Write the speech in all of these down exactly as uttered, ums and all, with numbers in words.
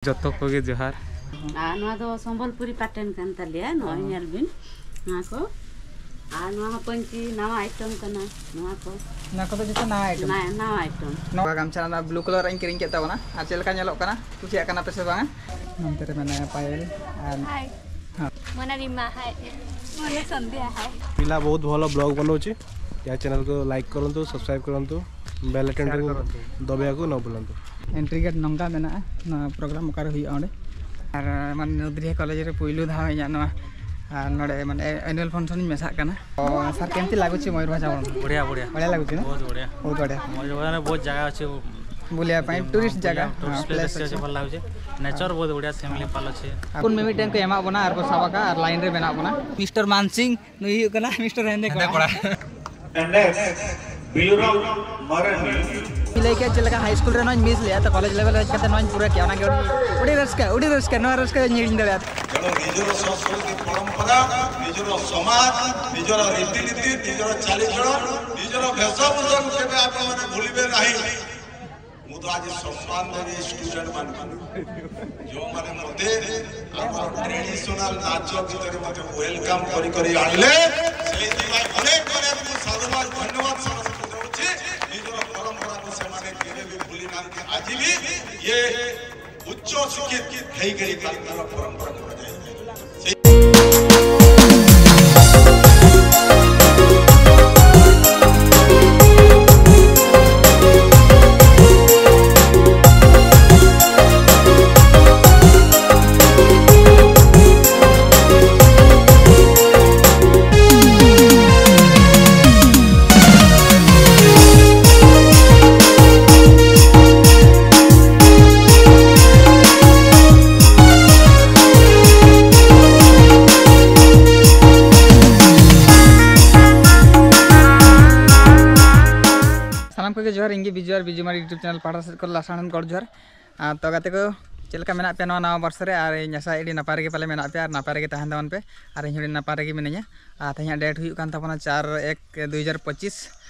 ᱡᱚᱛᱚ ᱠᱚᱜᱮ ᱡᱚᱦᱟᱨ᱾ ᱟᱨ ᱱᱚᱣᱟ ᱫᱚ ᱥᱚᱢᱵᱚᱞᱯᱩᱨᱤ ᱯᱟᱴᱮᱱ ᱠᱟᱱ ᱛᱟᱞᱮᱭᱟ᱾ ᱱᱚᱜᱼᱚᱭ ᱧᱮᱞ ᱵᱤᱱ ᱱᱚᱣᱟ ᱠᱚ᱾ ᱟᱨ ᱱᱚᱣᱟ ᱦᱚᱸ ᱯᱟᱹᱧᱪᱤ ᱱᱟᱣᱟ ᱟᱭᱴᱮᱢ ᱠᱟᱱᱟ᱾ ᱱᱚᱣᱟ ᱠᱚ ᱱᱚᱣᱟ ᱠᱚᱫᱚ ᱡᱚᱛᱚ ᱱᱟᱣᱟ ᱟᱭᱴᱮᱢ᱾ ᱱᱟᱣᱟ, ᱱᱟᱣᱟ ᱟᱭᱴᱮᱢ᱾ ᱱᱚᱣᱟ ᱜᱟᱢᱪᱷᱟ ᱨᱮᱱᱟᱜ ᱵᱞᱩ ᱠᱟᱞᱟᱨ ᱤᱧ ᱠᱤᱨᱤᱧ ᱠᱮᱫ ᱛᱟᱵᱚᱱᱟ᱾ ᱟᱨ ᱪᱮᱫ ᱞᱮᱠᱟ ᱧᱮᱞᱚᱜ ᱠᱟᱱᱟ, ᱠᱩᱥᱤᱭᱟᱜ ᱠᱟᱱᱟ ᱯᱮ ᱥᱮ ᱵᱟᱝᱟ? ᱱᱚᱱᱛᱮ ᱨᱮ ᱢᱮᱱᱟᱭᱟ ᱯᱟᱭᱮᱞ ᱟᱨ ᱦᱟᱭ᱾ ᱦᱮᱸ᱾ ᱢᱚᱱᱟᱞᱤᱢᱟ, ᱦᱟᱭ᱾ ᱢᱚᱱᱟ ᱥᱚᱱᱫᱷᱭᱟ, ᱦᱟᱭ। ପିଲା ବହୁତ ଭଲ ବ୍ଲଗ୍ ବନଉଛି। ୟା ଚ୍ୟାନେଲକୁ ଲାଇକ୍ କରନ୍ତୁ, ସବସ୍କ୍ରାଇବ୍ କରନ୍ତୁ, ବେଲ୍ ଆଇକନ୍ ସେୟାର କରନ୍ତୁ। ଦବାଇବାକୁ ନ ଭୁଲନ୍ତୁ। ଏଣ୍ଟ୍ରି ଗେଟ୍ ନଙ୍ଗା ମେନାᱜᱼᱟ। ᱱᱚᱣᱟ ᱯᱨᱳᱜᱨᱟᱢ ᱚᱠᱟᱨᱮ ᱦᱩᱭᱩᱜᱼᱟ ᱚᱸᱰᱮ? ᱟᱨ ᱢᱟᱱᱮ ᱱᱚᱫᱨᱤᱦᱟ ᱠᱚᱞᱮᱡᱽ ᱨᱮ ᱯᱩᱭᱞᱩ ᱫᱷᱟᱣ ᱤᱧᱟᱹᱜ ᱱᱚᱣᱟ, ᱟᱨ ᱱᱚᱰᱮ ᱢᱟᱱᱮ ᱮᱱᱩᱣᱟᱞ ᱯᱷᱟᱝᱥᱚᱱ ᱤᱧ ᱢᱮᱥᱟᱜ ᱠᱟᱱᱟ᱾ ᱛᱚ ᱥᱟᱨ, ᱠᱮᱢᱛᱤ ᱞᱟᱜᱩᱪᱷᱤ ᱢᱚᱭᱩᱨᱵᱷᱚᱸᱡᱽ ᱟᱵᱚᱱ? ବଢ଼ିଆ, ବଢ଼ିଆ। ବଢ଼ିଆ ଲାଗୁଛି ନା? ବହୁତ ବଢ଼ିଆ। ବହୁତ ବଢ଼ିଆ। ମୟୂରଭଞ୍ଜରେ ବହୁତ ଜାଗା ଅଛି। ବୁଲିବା ପାଇଁ ଟୁରିଷ୍ଟ ଜାଗା, ଟୁରିଷ୍ଟ ହଁ, ପ୍ଲେସ୍ ପ୍ଲେସ୍ ବେଶୀ ଅଛି। ଅଛି, ଭଲ ଲାଗୁଛି। ନେଚର ବହୁତ ବଢ଼ିଆ, ଶିମିଳିପାଳ ଅଛି। ଆପଣ ମିମିକ୍ରି ଟ୍ୟାଙ୍କ ଏମାବନା ଆର ସାବାକା ଆର ଲାଇନ୍ ରେ ମେନାବନା। ᱢᱤᱥᱴᱟᱨ ᱢᱟᱱᱥᱤᱝ, ᱱᱩᱭ ᱦᱩᱭᱩᱜ ᱠᱟᱱᱟ ᱢᱤᱥᱴᱟᱨ ᱦᱮᱸᱫᱮ ᱠᱚᱲᱟ᱾ ᱵᱤᱞᱩᱨᱟᱢ ᱢᱟᱨᱟᱱᱰᱤ᱾ ᱞᱟᱹᱭ ᱠᱮᱫ ᱪᱮᱫ ᱞᱮᱠᱟ ᱦᱟᱭ ᱥᱠᱩᱞ ᱨᱮ ᱱᱚᱣᱟᱧ ᱢᱤᱥ ᱞᱮᱫᱼᱟ, ᱛᱚ ᱠᱚᱞᱮᱡᱽ ᱞᱮᱵᱮᱞ ᱦᱮᱡ ᱠᱟᱛᱮ ᱱᱚᱣᱟᱧ ᱯᱩᱨᱟᱹ ᱠᱮᱫᱼᱟ, ᱚᱱᱟᱜᱮ ᱟᱹᱰᱤ, ᱟᱹᱰᱤ ᱨᱟᱹᱥᱠᱟᱹ, ᱟᱹᱰᱤ ᱨᱟᱹᱥᱠᱟᱹ, ᱱᱚᱣᱟ ᱨᱟᱹᱥᱠᱟᱹ ᱫᱚ ᱤᱧ ᱦᱤᱲᱤᱧ ᱫᱟᱲᱮᱭᱟᱜᱼᱟ᱾ ତେଣୁ ନିଜର ସଂସ୍କୃତି ପରମ୍ପରା, ନିଜର ସମାଜ, ନିଜର ରୀତିନୀତି, ନିଜର ଚାଲିଚଳନ, ନିଜର ବେଶଭୂଷାକୁ କେବେ ଆପଣମାନେ ଭୁଲିବେ ନାହିଁ। ମୁଁ ତ ଆଜି ସମ୍ମାନ ଦେବି ଷ୍ଟୁଡେଣ୍ଟ ମାନଙ୍କୁ, ଯେଉଁମାନେ ମୋତେ ଆମର ଟ୍ରାଡିସନାଲ ନାଚ ଭିତରେ ମୋତେ ୱେଲକମ୍ କରି କରି ଆଣିଲେ, ସେଇଥିପାଇଁ ଅନେକ ଅନେକ ମୁଁ ସାଧୁବାଦ, ଧନ୍ୟବାଦ ସେମାନଙ୍କୁ ଦେଉଛି। ନିଜର ପରମ୍ପରାକୁ ସେମାନେ କେବେ ବି ଭୁଲି ନାହାନ୍ତି। ଆଜି ବି ଇଏ ଉଚ୍ଚ ଶିକ୍ଷିତ ହେଇକରି ତାଙ୍କର ପରମ୍ପରାକୁ ବଜାୟ ରଖିଛନ୍ତି। ᱥᱟᱱᱟᱢ ᱠᱚᱜᱮ ᱡᱚᱦᱟᱨ, ᱤᱧ ᱜᱮ ᱵᱤᱡᱩ ᱟᱨ ᱵᱤᱡᱩ ᱢᱟᱨ YouTube ᱪᱮᱱᱮᱞ ᱯᱟᱦᱴᱟ ᱥᱮᱫ ᱠᱷᱚᱱ ᱞᱟᱥᱟᱲᱦᱮᱫ ᱜᱚᱰ ᱡᱚᱦᱟᱨ᱾ ᱟᱨ ᱛᱚ ᱜᱟᱛᱮ ᱠᱚ, ᱪᱮᱫ ᱞᱮᱠᱟ ᱢᱮᱱᱟᱜ ᱯᱮᱭᱟ ᱱᱚᱣᱟ ᱱᱟᱣᱟ ᱵᱚᱨᱥᱚ ᱨᱮ? ᱟᱨ ᱤᱧ ᱟᱥᱟᱭᱟ ᱟᱹᱰᱤ ᱱᱟᱯᱟᱭ ᱨᱮᱜᱮ ᱯᱟᱞᱮ ᱢᱮᱱᱟᱜ ᱯᱮᱭᱟ ᱟᱨ ᱱᱟᱯᱟᱭ ᱨᱮᱜᱮ ᱛᱟᱦᱮᱱ ᱛᱟᱵᱚᱱ ᱯᱮ᱾ ᱟᱨ ᱤᱧ ᱦᱚᱸ ᱟᱹᱰᱤ ᱱᱟᱯᱟᱭ ᱨᱮᱜᱮ ᱢᱤᱱᱟᱹᱧᱟ᱾ ᱟᱨ ᱛᱮᱦᱮᱧᱟᱜ ᱰᱮᱴ ᱦᱩᱭᱩᱜ ᱠᱟᱱ ᱛᱟᱵᱚᱱᱟ ᱪᱟᱨ ᱮᱠ ᱫᱩᱭ ᱦᱟᱡᱟᱨ ᱯᱚᱸᱪᱤᱥ᱾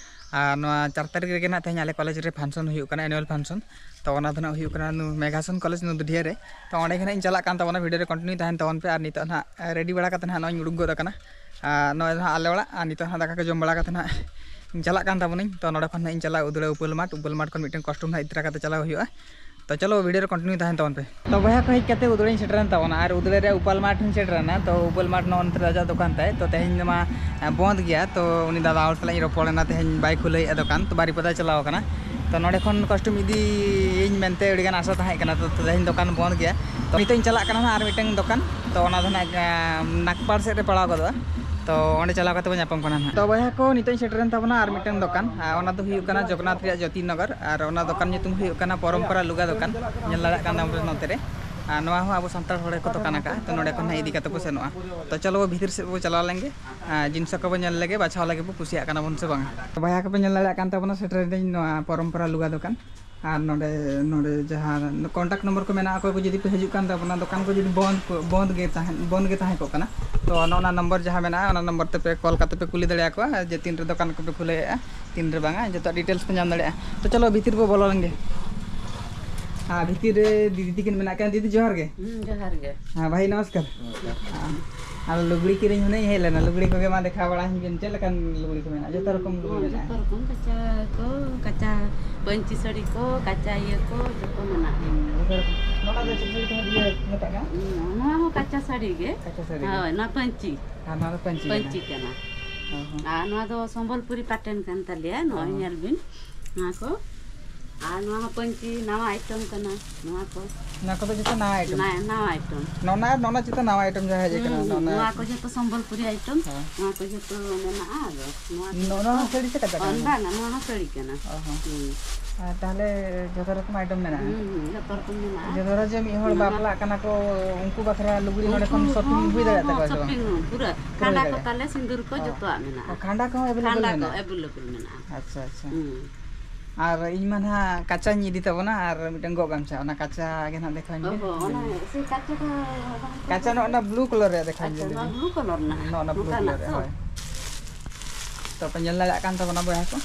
ᱟᱨ ᱱᱚᱣᱟ ᱪᱟᱨ ᱛᱟᱹᱨᱤᱠᱷ ᱨᱮᱜᱮ ᱱᱟᱦᱟᱜ ᱛᱮᱦᱮᱧ ᱟᱞᱮ ᱠᱚᱞᱮᱡᱽ ᱨᱮ function ᱦᱩᱭᱩᱜ ᱠᱟᱱᱟ, annual function᱾ ᱛᱚ ᱚᱱᱟ ᱫᱚ ᱱᱟᱦᱟᱜ ᱦᱩᱭᱩᱜ ᱠᱟᱱᱟ ᱱᱩ ᱢᱮᱜᱷᱟᱥᱚᱱ ᱠᱚᱞᱮᱡᱽ ᱱᱩᱫᱷᱤᱭᱟᱹ ᱨᱮ᱾ ᱛᱚ ᱚᱸᱰᱮ ᱜᱮ ᱱᱟᱦᱟᱜ ᱤᱧ ᱪᱟᱞᱟᱜ ᱠᱟᱱ ᱛᱟᱵᱚᱱᱟ, video ᱨᱮ continue ᱛᱟᱦᱮᱱ ᱛᱟᱵᱚᱱ ᱯᱮ᱾ ᱟᱨ ᱱᱤᱛᱚᱜ ᱱᱟᱦᱟᱜ ready ᱵᱟᱲᱟ ᱠᱟᱛᱮ ᱱᱟᱦᱟᱜ ᱱᱚᱜᱼᱚᱭ ᱤᱧ ᱩᱰᱩᱠ ᱜᱚᱫ ᱟᱠᱟᱱᱟ᱾ ᱟᱨ ᱱᱚᱜᱼᱚᱭ ᱱᱟᱦᱟᱜ ᱟᱞᱮ ᱚᱲᱟᱜ, ᱟᱨ ᱱᱤᱛᱚᱜ ᱱᱟᱦᱟᱜ ᱫᱟᱠᱟ ᱠᱚ ᱡᱚᱢ ᱵᱟᱲᱟ ᱠᱟᱛᱮ ᱱᱟᱦᱟᱜ ᱤᱧ ᱪᱟᱞᱟᱜ ᱠᱟᱱ ᱛᱟᱵᱚᱱᱟᱹᱧ᱾ ᱛᱚ ᱱᱚᱰᱮ ᱠᱷᱚᱱ ᱱᱟᱦᱟᱜ ᱤᱧ ᱪᱟᱞᱟᱜᱼᱟ ᱩᱫᱽᱲᱟ ᱩᱯᱟᱹᱞ ᱢᱟᱴᱷ, ᱩᱯᱟᱹᱞ ᱢᱟᱴᱷ ᱠᱷᱚᱱ ᱢᱤᱫᱴᱮᱱ costume ᱱᱟᱦᱟᱜ ᱤᱫᱤ ᱛᱚᱨᱟ ᱠᱟᱛᱮ ᱪᱟᱞᱟᱣ ᱦᱩᱭᱩᱜᱼᱟ᱾ ᱛᱚ ᱪᱚᱞᱚ video ᱨᱮ continue ᱛᱟᱦᱮᱱ ᱛᱟᱵᱚᱱ ᱯᱮ᱾ ᱛᱚ ᱵᱚᱭᱦᱟ ᱠᱚ, ᱦᱮᱡ ᱠᱟᱛᱮ ᱩᱫᱽᱲᱟᱹᱧ ᱥᱮᱴᱮᱨᱮᱱ ᱛᱟᱵᱚᱱᱟ, ᱟᱨ ᱩᱫᱽᱲᱟᱹ ᱨᱮ ᱩᱯᱟᱞ ᱢᱟᱴᱷ ᱦᱚᱸᱧ ᱥᱮᱴᱮᱨᱮᱱᱟ᱾ ᱛᱚ ᱩᱯᱟᱞ ᱢᱟᱴᱷ ᱱᱚᱜᱼᱚ ᱱᱚᱛᱮ ᱨᱮ ᱟᱡᱟᱜ ᱫᱚᱠᱟᱱ ᱛᱟᱭ, ᱛᱚ ᱛᱮᱦᱮᱧ ᱢᱟ ᱵᱚᱱᱫ ᱜᱮᱭᱟ᱾ ᱛᱚ ᱩᱱᱤ ᱫᱟᱫᱟ ᱦᱚᱲ ᱥᱟᱞᱟᱜ ᱤᱧ ᱨᱚᱯᱚᱲᱮᱱᱟ, ᱛᱮᱦᱮᱧ ᱵᱟᱭ ᱠᱷᱩᱞᱟᱹᱣᱮᱫᱼᱟ ᱫᱚᱠᱟᱱ, ᱛᱚ ᱵᱟᱨᱤᱯᱟᱫᱟᱭ ᱪᱟᱞᱟᱣ ᱟᱠᱟᱱᱟ᱾ ᱛᱚ ᱱᱚᱰᱮ ᱠᱷᱚᱱ costume ᱤᱫᱤᱭᱟᱹᱧ ᱢᱮᱱᱛᱮ ᱟᱹᱰᱤᱜᱟᱱ ᱟᱥᱟ ᱛᱟᱦᱮᱸ ᱠᱟᱱᱟ, ᱛᱚ ᱛᱮᱦᱮᱧ ᱫᱚᱠᱟᱱ ᱵᱚᱱᱫ ᱜᱮᱭᱟ᱾ ᱛᱚ ᱱᱤᱛᱚᱜ ᱤᱧ ᱪᱟᱞᱟᱜ ᱠᱟᱱᱟ ᱦᱟᱸᱜ ᱟᱨ ᱢᱤᱫᱴᱟᱝ ᱫᱚᱠᱟᱱ, ᱛᱚ ᱚᱱᱟ ᱫᱚ ᱦᱟᱸᱜ ᱱᱟᱜᱽᱯᱟᱲ ᱥᱮᱫ ᱨᱮ ᱯᱟᱲᱟᱣ ᱜᱚᱫᱚᱜᱼᱟ᱾ ᱛᱚ ᱚᱸᱰᱮ ᱪᱟᱞᱟᱣ ᱠᱟᱛᱮ ᱵᱚᱱ ᱧᱟᱯᱟᱢ ᱠᱟᱱᱟ ᱦᱟᱸᱜ᱾ ᱛᱚ ᱵᱚᱭᱦᱟ ᱠᱚ, ᱱᱤᱛᱚᱜ ᱤᱧ ᱥᱮᱴᱮᱨᱮᱱ ᱛᱟᱵᱚᱱᱟ ᱟᱨ ᱢᱤᱫᱴᱟᱝ ᱫᱚᱠᱟᱱ, ᱟᱨ ᱚᱱᱟ ᱫᱚ ᱦᱩᱭᱩᱜ ᱠᱟᱱᱟ ᱡᱚᱜᱚᱱᱱᱟᱛᱷ ᱨᱮᱭᱟᱜ ᱡᱳᱛᱤ ᱱᱚᱜᱚᱨ, ᱟᱨ ᱚᱱᱟ ᱫᱚᱠᱟᱱ ᱧᱩᱛᱩᱢ ᱦᱩᱭᱩᱜ ᱠᱟᱱᱟ ᱯᱚᱨᱚᱢᱯᱚᱨᱟ ᱞᱩᱜᱟ ᱫᱚᱠᱟᱱ᱾ ᱧᱮᱞ ᱫᱟᱲᱮᱭᱟᱜ ᱠᱟᱱ ᱛᱟᱵᱚᱱ ᱯᱮ ᱱᱚᱛᱮ ᱨᱮ᱾ ᱟᱨ ᱱᱚᱣᱟ ᱦᱚᱸ ᱟᱵᱚ ᱥᱟᱱᱛᱟᱲ ᱦᱚᱲ ᱜᱮᱠᱚ ᱫᱚᱠᱟᱱ ᱟᱠᱟᱫᱼᱟ, ᱛᱚ ᱱᱚᱰᱮ ᱠᱷᱚᱱ ᱦᱟᱸᱜ ᱤᱫᱤ ᱠᱟᱛᱮ ᱠᱚ ᱥᱮᱱᱚᱜᱼᱟ᱾ ᱛᱚ ᱪᱚᱞᱚ ᱵᱷᱤᱛᱤᱨ ᱥᱮᱫ ᱵᱚ ᱪᱟᱞᱟᱣ ᱞᱮᱱ ᱜᱮ, ᱟᱨ ᱡᱤᱱᱤᱥ ᱠᱚᱵᱚ ᱧᱮᱞ ᱞᱮᱜᱮ, ᱵᱟᱪᱷᱟᱣ ᱞᱮᱜᱮ ᱵᱚ ᱠᱩᱥᱤᱭᱟᱜ ᱠᱟᱱᱟ ᱵᱚᱱ ᱥᱮ ᱵᱟᱝᱟ᱾ ᱵᱚᱭᱦᱟ ᱠᱚᱯᱮ ᱧᱮᱞ ᱫᱟᱲᱮᱭᱟᱜ ᱠᱟᱱ ᱛᱟᱵᱚᱱᱟ, ᱥᱮᱴᱮᱨ ᱮᱱᱟᱹᱧ ᱱᱚᱣᱟ ᱯᱚᱨᱚᱢᱯᱚᱨᱟ ᱞᱩᱜᱟ ᱫᱚᱠᱟᱱ᱾ ᱟᱨ ᱱᱚᱰᱮ, ᱱᱚᱰᱮ ᱡᱟᱦᱟᱸ contact number ᱠᱚ ᱢᱮᱱᱟᱜᱼᱟ, ᱚᱠᱚᱭ ᱠᱚ ᱡᱩᱫᱤ ᱯᱮ ᱦᱤᱡᱩᱜ ᱠᱟᱱ ᱛᱟᱵᱚᱱᱟ, ᱫᱚᱠᱟᱱ ᱠᱚ ᱡᱩᱫᱤ ᱵᱚᱱᱫ ᱠᱚ, ᱵᱚᱱᱫ ᱜᱮ ᱛᱟᱦᱮᱸ, ᱵᱚᱱᱫ ᱜᱮ ᱛᱟᱦᱮᱸ ᱠᱚᱜ ᱠᱟᱱᱟ, ᱛᱚ ᱱᱚᱜᱼᱚ ᱱᱟ ᱱᱚᱢᱵᱚᱨ ᱡᱟᱦᱟᱸ ᱢᱮᱱᱟᱜᱼᱟ, ᱚᱱᱟ ᱱᱚᱢᱵᱚᱨ ᱛᱮᱯᱮ ᱠᱚᱞ ᱠᱟᱛᱮ ᱯᱮ ᱠᱩᱞᱤ ᱫᱟᱲᱮᱭᱟᱠᱚᱣᱟ ᱡᱮ ᱛᱤᱱ ᱨᱮ ᱫᱚᱠᱟᱱ ᱠᱚᱯᱮ ᱠᱷᱩᱞᱟᱹᱣᱮᱫᱼᱟ, ᱛᱤᱱ ᱨᱮ ᱵᱟᱝᱟ, ᱡᱚᱛᱚ details ᱯᱮ ᱧᱟᱢ ᱫᱟᱲᱮᱭᱟᱜᱼᱟ᱾ ᱛᱚ ᱪᱚᱞᱚ ᱵᱷᱤᱛᱤᱨ ᱵᱚ ᱵᱚᱞᱚ ᱞᱮᱱ ᱜᱮ᱾ ᱟᱨ ᱵᱷᱤᱛᱤᱨ ᱨᱮ ᱫᱤᱫᱤ ᱛᱤᱠᱤᱱ ᱢᱮᱱᱟᱜ ᱠᱤᱱᱟ᱾ ᱫᱤᱫᱤ ᱡᱚᱦᱟᱨ ᱜᱮ᱾ ᱦᱩᱸ, ᱡᱚᱦᱟᱨ ᱜᱮ᱾ ᱦᱮᱸ ᱵᱷᱟᱹᱭ ᱱᱚᱢᱚᱥᱠᱟᱨ᱾ ᱱᱚᱢᱚᱥᱠᱟᱨ᱾ ᱟᱨ ᱞᱩᱜᱽᱲᱤ ᱠᱤᱨᱤᱧ ᱦᱩᱱᱟᱹᱝ ᱦᱮᱡ ᱞᱮᱱᱟ, ᱞᱩᱜᱽᱲᱤ ᱠᱚᱜᱮ ᱢᱟ ᱫᱮᱠᱷᱟᱣ ᱵᱟᱲᱟ ᱟᱹᱧ ᱵᱤᱱ, ᱪᱮᱫ ᱞᱮᱠᱟᱱ ᱞᱩᱜᱽᱲᱤ ᱠᱚ ᱢᱮᱱᱟᱜᱼᱟ? ᱡᱚᱛᱚ ᱨᱚᱠᱚᱢ ᱞᱩᱜᱽᱲᱤ ᱦᱚᱸ, ᱢᱮᱱᱟᱜᱼᱟ? ᱡᱚᱛᱚ ᱨᱚᱠᱚᱢ ᱠᱟᱪᱟ ᱠᱚ, ᱠᱟᱪᱟ ᱯᱟᱹᱧᱪᱤ ᱥᱟᱹᱲᱤ ᱠᱚ, ᱠᱟᱪᱟ ᱤᱭᱟᱹ ᱠᱚ, ᱡᱚᱛᱚ ᱢᱮᱱᱟᱜᱼᱟ᱾ ᱦᱩᱸ, ᱡᱚᱛᱚ ᱨᱚᱠᱚᱢ᱾ ᱱᱚᱣᱟ ᱫᱚ ᱪᱮᱫ ᱥᱟᱹᱲᱤ ᱠᱚ ᱤᱭᱟᱹ ᱢᱮᱛᱟᱜ ᱠᱟᱱᱟ? ᱦᱩᱸ, ᱱᱚᱣᱟ ᱦᱚᱸ ᱠᱟᱪᱟ ᱥᱟᱹᱲᱤ ᱜᱮ᱾ ᱠᱟᱪᱟ ᱥᱟᱹᱲᱤ ᱜᱮ? ᱦᱳᱭ, ᱱᱚᱣᱟ ᱯᱟᱹᱧᱪᱤ᱾ ᱟᱨ ᱱᱚᱣᱟ ᱫᱚ ᱯᱟᱹᱧᱪᱤ ᱯᱟᱹᱧᱪᱤ ᱠᱟᱱᱟ? ᱠᱟᱱᱟ᱾ ᱚ ᱦᱚᱸ᱾ ᱟᱨ ᱱᱚᱣᱟ ᱫᱚ ᱥᱚᱢᱵᱚᱞᱯᱩᱨᱤ pattern ᱠᱟᱱ ᱛᱟᱞᱮᱭᱟ᱾ ᱱᱚᱜᱼᱚᱭ ᱚ᱾ ᱧᱮᱞ ᱵᱤᱱ ᱱᱚᱣᱟ ᱠᱚ᱾ ᱟᱨ ᱱᱚᱣᱟ ᱦᱚᱸ ᱯᱟᱹᱧᱪᱤ, ᱱᱟᱣᱟ item ᱠᱟᱱᱟ ᱱᱚᱣᱟ ᱠᱚ᱾ ᱱᱚᱣᱟ ᱠᱚᱫᱚ ᱡᱚᱛᱚ ᱱᱟᱣᱟ item? ᱱᱟ-, ᱱᱟᱣᱟ item᱾ ᱱᱚᱜᱼᱚ ᱱᱚᱣᱟ, ᱱᱚᱜᱼᱚ ᱱᱚᱣᱟ ᱪᱮᱛᱟᱱ ᱱᱟᱣᱟ item ᱡᱟᱦᱟᱸ ᱦᱮᱡ ᱟᱠᱟᱱᱟ, ᱦᱩᱸ, ᱦᱩᱸ, ᱱᱚᱜᱼᱚ ᱱᱚᱣᱟ ᱱᱚᱣᱟ ᱠᱚ item᱾ ᱡᱚᱛᱚ ᱥᱚᱢᱵᱚᱞᱯᱩᱨᱤ item᱾ ᱦᱮᱸ᱾ ᱱᱚᱣᱟ ᱠᱚ ᱡᱚᱛᱚ ᱢᱮᱱᱟᱜᱼᱟ᱾ ᱟᱫᱚ ᱱᱚᱣᱟ ᱠᱚ ᱱᱚᱜᱼᱚ ᱱᱚᱣᱟ ᱡᱚᱛᱚ ᱦᱚᱸ ᱥᱟᱹᱲᱤ ᱥᱮ ᱠᱟᱪᱟ ᱚ, ᱠᱟᱱᱟ? ᱵᱟᱝᱟ, ᱱᱚᱣᱟ ᱦᱚᱸ ᱥᱟᱹᱲᱤ ᱠᱟᱱᱟ᱾ ᱚ ᱦᱚᱸ᱾ ᱦᱩᱸ᱾ ᱟᱨ ᱛᱟᱦᱞᱮ ᱡᱚᱛᱚ ᱨᱚᱠᱚᱢ item ᱢᱮᱱᱟᱜᱼᱟ? ᱦᱩᱸ, ᱦᱩᱸ, ᱡᱚᱛᱚ ᱨᱚᱠᱚᱢ ᱢᱮᱱᱟᱜᱼᱟ᱾ ᱡᱚᱛᱚ ᱦᱚᱲ ᱡᱮ ᱢᱤᱫ ᱦᱚᱲ ᱱᱚᱣᱟ ᱵᱟᱯᱞᱟᱜ ᱠᱟᱱᱟ ᱠᱚ, ᱩᱱᱠᱩ ᱵᱟᱠᱷᱨᱟ ᱞᱩᱜᱽᱲᱤ ᱱᱚᱰᱮ ᱩᱱᱠᱩ ᱠᱷᱚᱱ shopping ᱦᱚᱸ, ᱦᱩᱭ ᱦᱚᱸ, ᱫᱟᱲᱮᱭᱟᱜ ᱛᱟᱠᱚᱣᱟ ᱥᱮ ᱵᱟᱝ? Shopping ᱦᱚᱸ, ᱯᱩᱨᱟᱹ᱾ ᱯᱩᱨᱟᱹ ᱠᱷᱟᱸᱰᱟ ᱦᱩᱭ ᱠᱚ ᱫᱟᱲᱮᱭᱟᱜᱼᱟ᱾ ᱛᱟᱞᱮ, ᱥᱤᱸᱫᱩᱨ ᱠᱚ, ᱚ᱾ ᱡᱚᱛᱚᱣᱟᱜ ᱢᱮᱱᱟᱜᱼᱟ᱾ ᱚ, ᱠᱷᱟᱸᱰᱟ ᱠᱚᱦᱚᱸ available ᱠᱷᱟᱸᱰᱟ ᱠᱚ ᱢᱮᱱᱟᱜᱼᱟ? Available ᱢᱮᱱᱟᱜᱼᱟ᱾ ᱟᱪᱪᱷᱟ, ᱟᱪᱪᱷᱟ᱾ ᱦᱩᱸ᱾ ᱟᱨ ᱤᱧ ᱢᱟ ᱱᱟᱦᱟᱜ ᱠᱟᱪᱟᱧ ᱤᱫᱤ ᱛᱟᱵᱚᱱᱟ ᱟᱨ ᱢᱤᱫᱴᱟᱝ ᱜᱚᱜ ᱜᱟᱢᱪᱷᱟ, ᱚᱱᱟ ᱠᱟᱪᱟ ᱜᱮ ᱱᱟᱦᱟᱜ ᱫᱮᱠᱷᱟᱣᱟᱹᱧ ᱚ ᱵᱤᱱ᱾ ᱦᱚᱸ, ᱚᱱᱟ ᱥᱮ ᱠᱟᱪᱟ ᱫᱚ ᱵᱟᱝ ᱠᱟᱪᱟ, ᱱᱚᱜᱼᱚ ᱱᱟ blue colour ᱨᱮᱭᱟᱜ ᱫᱮᱠᱷᱟᱣᱟᱹᱧ ᱟᱪᱪᱷᱟ, ᱵᱤᱱ ᱱᱚᱣᱟ ᱫᱤᱫᱤ᱾ Blue colour ᱨᱮᱱᱟᱜ? ᱱᱚᱜᱼᱚ ᱱᱟ blue ᱱᱚᱝᱠᱟᱱᱟᱜ colour ᱨᱮᱭᱟᱜ, ᱛᱚ? ᱦᱳᱭ᱾ ᱛᱚ ᱯᱮ ᱧᱮᱞ ᱫᱟᱲᱮᱭᱟᱜ ᱠᱟᱱ ᱛᱟᱵᱚᱱᱟ ᱵᱚᱭᱦᱟ ᱠᱚ,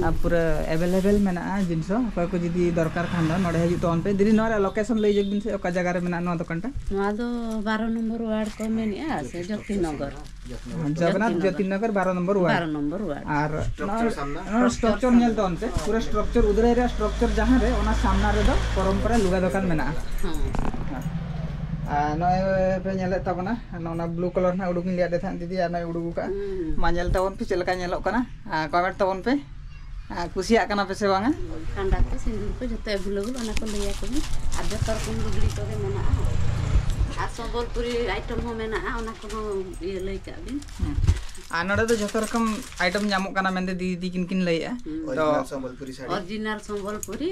ᱟᱨ ᱯᱩᱨᱟᱹ ᱮᱵᱮᱞᱮᱵᱮᱞ ᱢᱮᱱᱟᱜᱼᱟ ᱡᱤᱱᱤᱥ ᱦᱚᱸ᱾ ᱚᱠᱚᱭ ᱠᱚ ᱡᱩᱫᱤ ᱫᱚᱨᱠᱟᱨ ᱠᱷᱟᱱ ᱫᱚ ᱱᱚᱰᱮ ᱦᱤᱡᱩᱜ ᱛᱟᱵᱚᱱ ᱯᱮ᱾ ᱫᱤᱫᱤ, ᱱᱚᱣᱟ ᱨᱮᱭᱟᱜ ᱞᱳᱠᱮᱥᱚᱱ ᱞᱟᱹᱭ ᱡᱩᱜᱽ ᱵᱤᱱ ᱥᱮ, ᱚᱠᱟ ᱡᱟᱭᱜᱟ ᱨᱮ ᱢᱮᱱᱟᱜᱼᱟ ᱱᱚᱣᱟ ᱫᱚᱠᱟᱱ ᱴᱟ? ᱱᱚᱣᱟ ᱫᱚ ᱵᱟᱨᱚ ᱱᱚᱢᱵᱚᱨ ᱣᱟᱨᱰ ᱠᱚ ᱢᱮᱱᱮᱜᱼᱟ ᱥᱮ ᱡᱳᱛᱤᱱᱚᱜᱚᱨ? ᱡᱚᱜᱚᱱᱱᱟᱛᱷ ᱡᱳᱛᱤᱱᱚᱜᱚᱨ ᱵᱟᱨᱚ ᱱᱚᱢᱵᱚᱨ ᱵᱟᱨᱚ ᱣᱟᱨᱰ᱾ Number word. ᱟᱨ ᱱᱚᱣᱟ ᱱᱚᱣᱟ ᱥᱴᱨᱟᱠᱪᱟᱨ ᱧᱮᱞ ᱛᱟᱵᱚᱱ ᱯᱮ, ᱯᱩᱨᱟᱹ ᱥᱴᱨᱟᱠᱪᱟᱨ ᱩᱫᱽᱨᱟᱹᱭ ᱨᱮᱭᱟᱜ ᱥᱴᱨᱟᱠᱪᱟᱨ ᱡᱟᱦᱟᱸ ᱨᱮ, ᱚᱱᱟ ᱥᱟᱢᱱᱟ ᱨᱮᱫᱚ ᱯᱚᱨᱚᱢᱯᱚᱨᱟ ᱞᱩᱜᱟ ᱫᱚᱠᱟᱱ ᱢᱮᱱᱟᱜᱼᱟ᱾ ᱦᱮᱸ᱾ ᱟᱨ ᱱᱚᱜᱼᱚᱭ ᱯᱮ ᱧᱮᱞᱮᱫ ᱛᱟᱵᱚᱱᱟ, ᱱᱚᱜᱼᱚ ᱱᱚᱣᱟ ᱵᱞᱩ ᱠᱟᱞᱟᱨ ᱱᱟᱜ ᱩᱰᱩᱠ ᱤᱧ ᱞᱟᱹᱭᱟᱫ ᱛᱟᱦᱮᱸᱫ ᱫᱤᱫᱤ, ᱟᱨ ᱱᱚᱜᱼᱚᱭ ᱩᱰᱩᱠ ᱟᱠᱟᱫᱼᱟ᱾ ᱦᱩᱸ᱾ ᱢᱟ ᱧᱮᱞ ᱛᱟᱵᱚᱱ ᱯᱮ ᱪᱮᱫ ᱞᱮᱠᱟ ᱧᱮᱞᱚᱜ ᱠᱟᱱᱟ, ᱟᱨ ᱠᱚᱢᱮᱱᱴ ᱛᱟᱵᱚᱱ ᱯᱮ᱾ ᱟᱨ ᱠᱩᱥᱤᱭᱟᱜ ᱠᱟᱱᱟ ᱯᱮ ᱥᱮ ᱵᱟᱝᱟ? ᱠᱷᱟᱸᱰᱟ ᱠᱚ, ᱥᱤᱸᱫᱩᱨ ᱠᱚ ᱡᱚᱛᱚ ᱮᱵᱮᱞᱮᱵᱮᱞ, ᱚᱱᱟ ᱠᱚ ᱞᱟᱹᱭ ᱟᱠᱚ ᱵᱤᱱ᱾ ᱟᱨ ᱡᱚᱛᱚ ᱨᱚᱠᱚᱢ ᱞᱩᱜᱽᱲᱤ ᱠᱚᱜᱮ ᱢᱮᱱᱟᱜᱼᱟ᱾ ᱟᱨ ᱥᱚᱢᱵᱚᱞᱯᱩᱨᱤ ᱟᱭᱴᱮᱢ ᱦᱚᱸ ᱢᱮᱱᱟᱜᱼᱟ, ᱚᱱᱟ ᱠᱚᱦᱚᱸ ᱤᱭᱟᱹ ᱞᱟᱹᱭ ᱠᱟᱜ ᱵᱤᱱ᱾ ᱦᱩᱸ᱾ ᱟᱨ ᱱᱚᱰᱮ ᱫᱚ ᱡᱚᱛᱚ ᱨᱚᱠᱚᱢ ᱟᱭᱴᱮᱢ ᱧᱟᱢᱚᱜ ᱠᱟᱱᱟ ᱢᱮᱱᱛᱮ ᱫᱤᱫᱤ ᱛᱤᱠᱤᱱ ᱠᱤᱱ ᱞᱟᱹᱭᱮᱜᱼᱟ᱾ ᱦᱩᱸ᱾ ᱛᱚ ᱚᱨᱤᱡᱤᱱᱟᱞ ᱥᱚᱢᱵᱚᱞᱯᱩᱨᱤ ᱥᱟᱹᱲᱤ᱾ ᱚᱨᱤᱡᱤᱱᱟᱞ ᱥᱚᱢᱵᱚᱞᱯᱩᱨᱤ,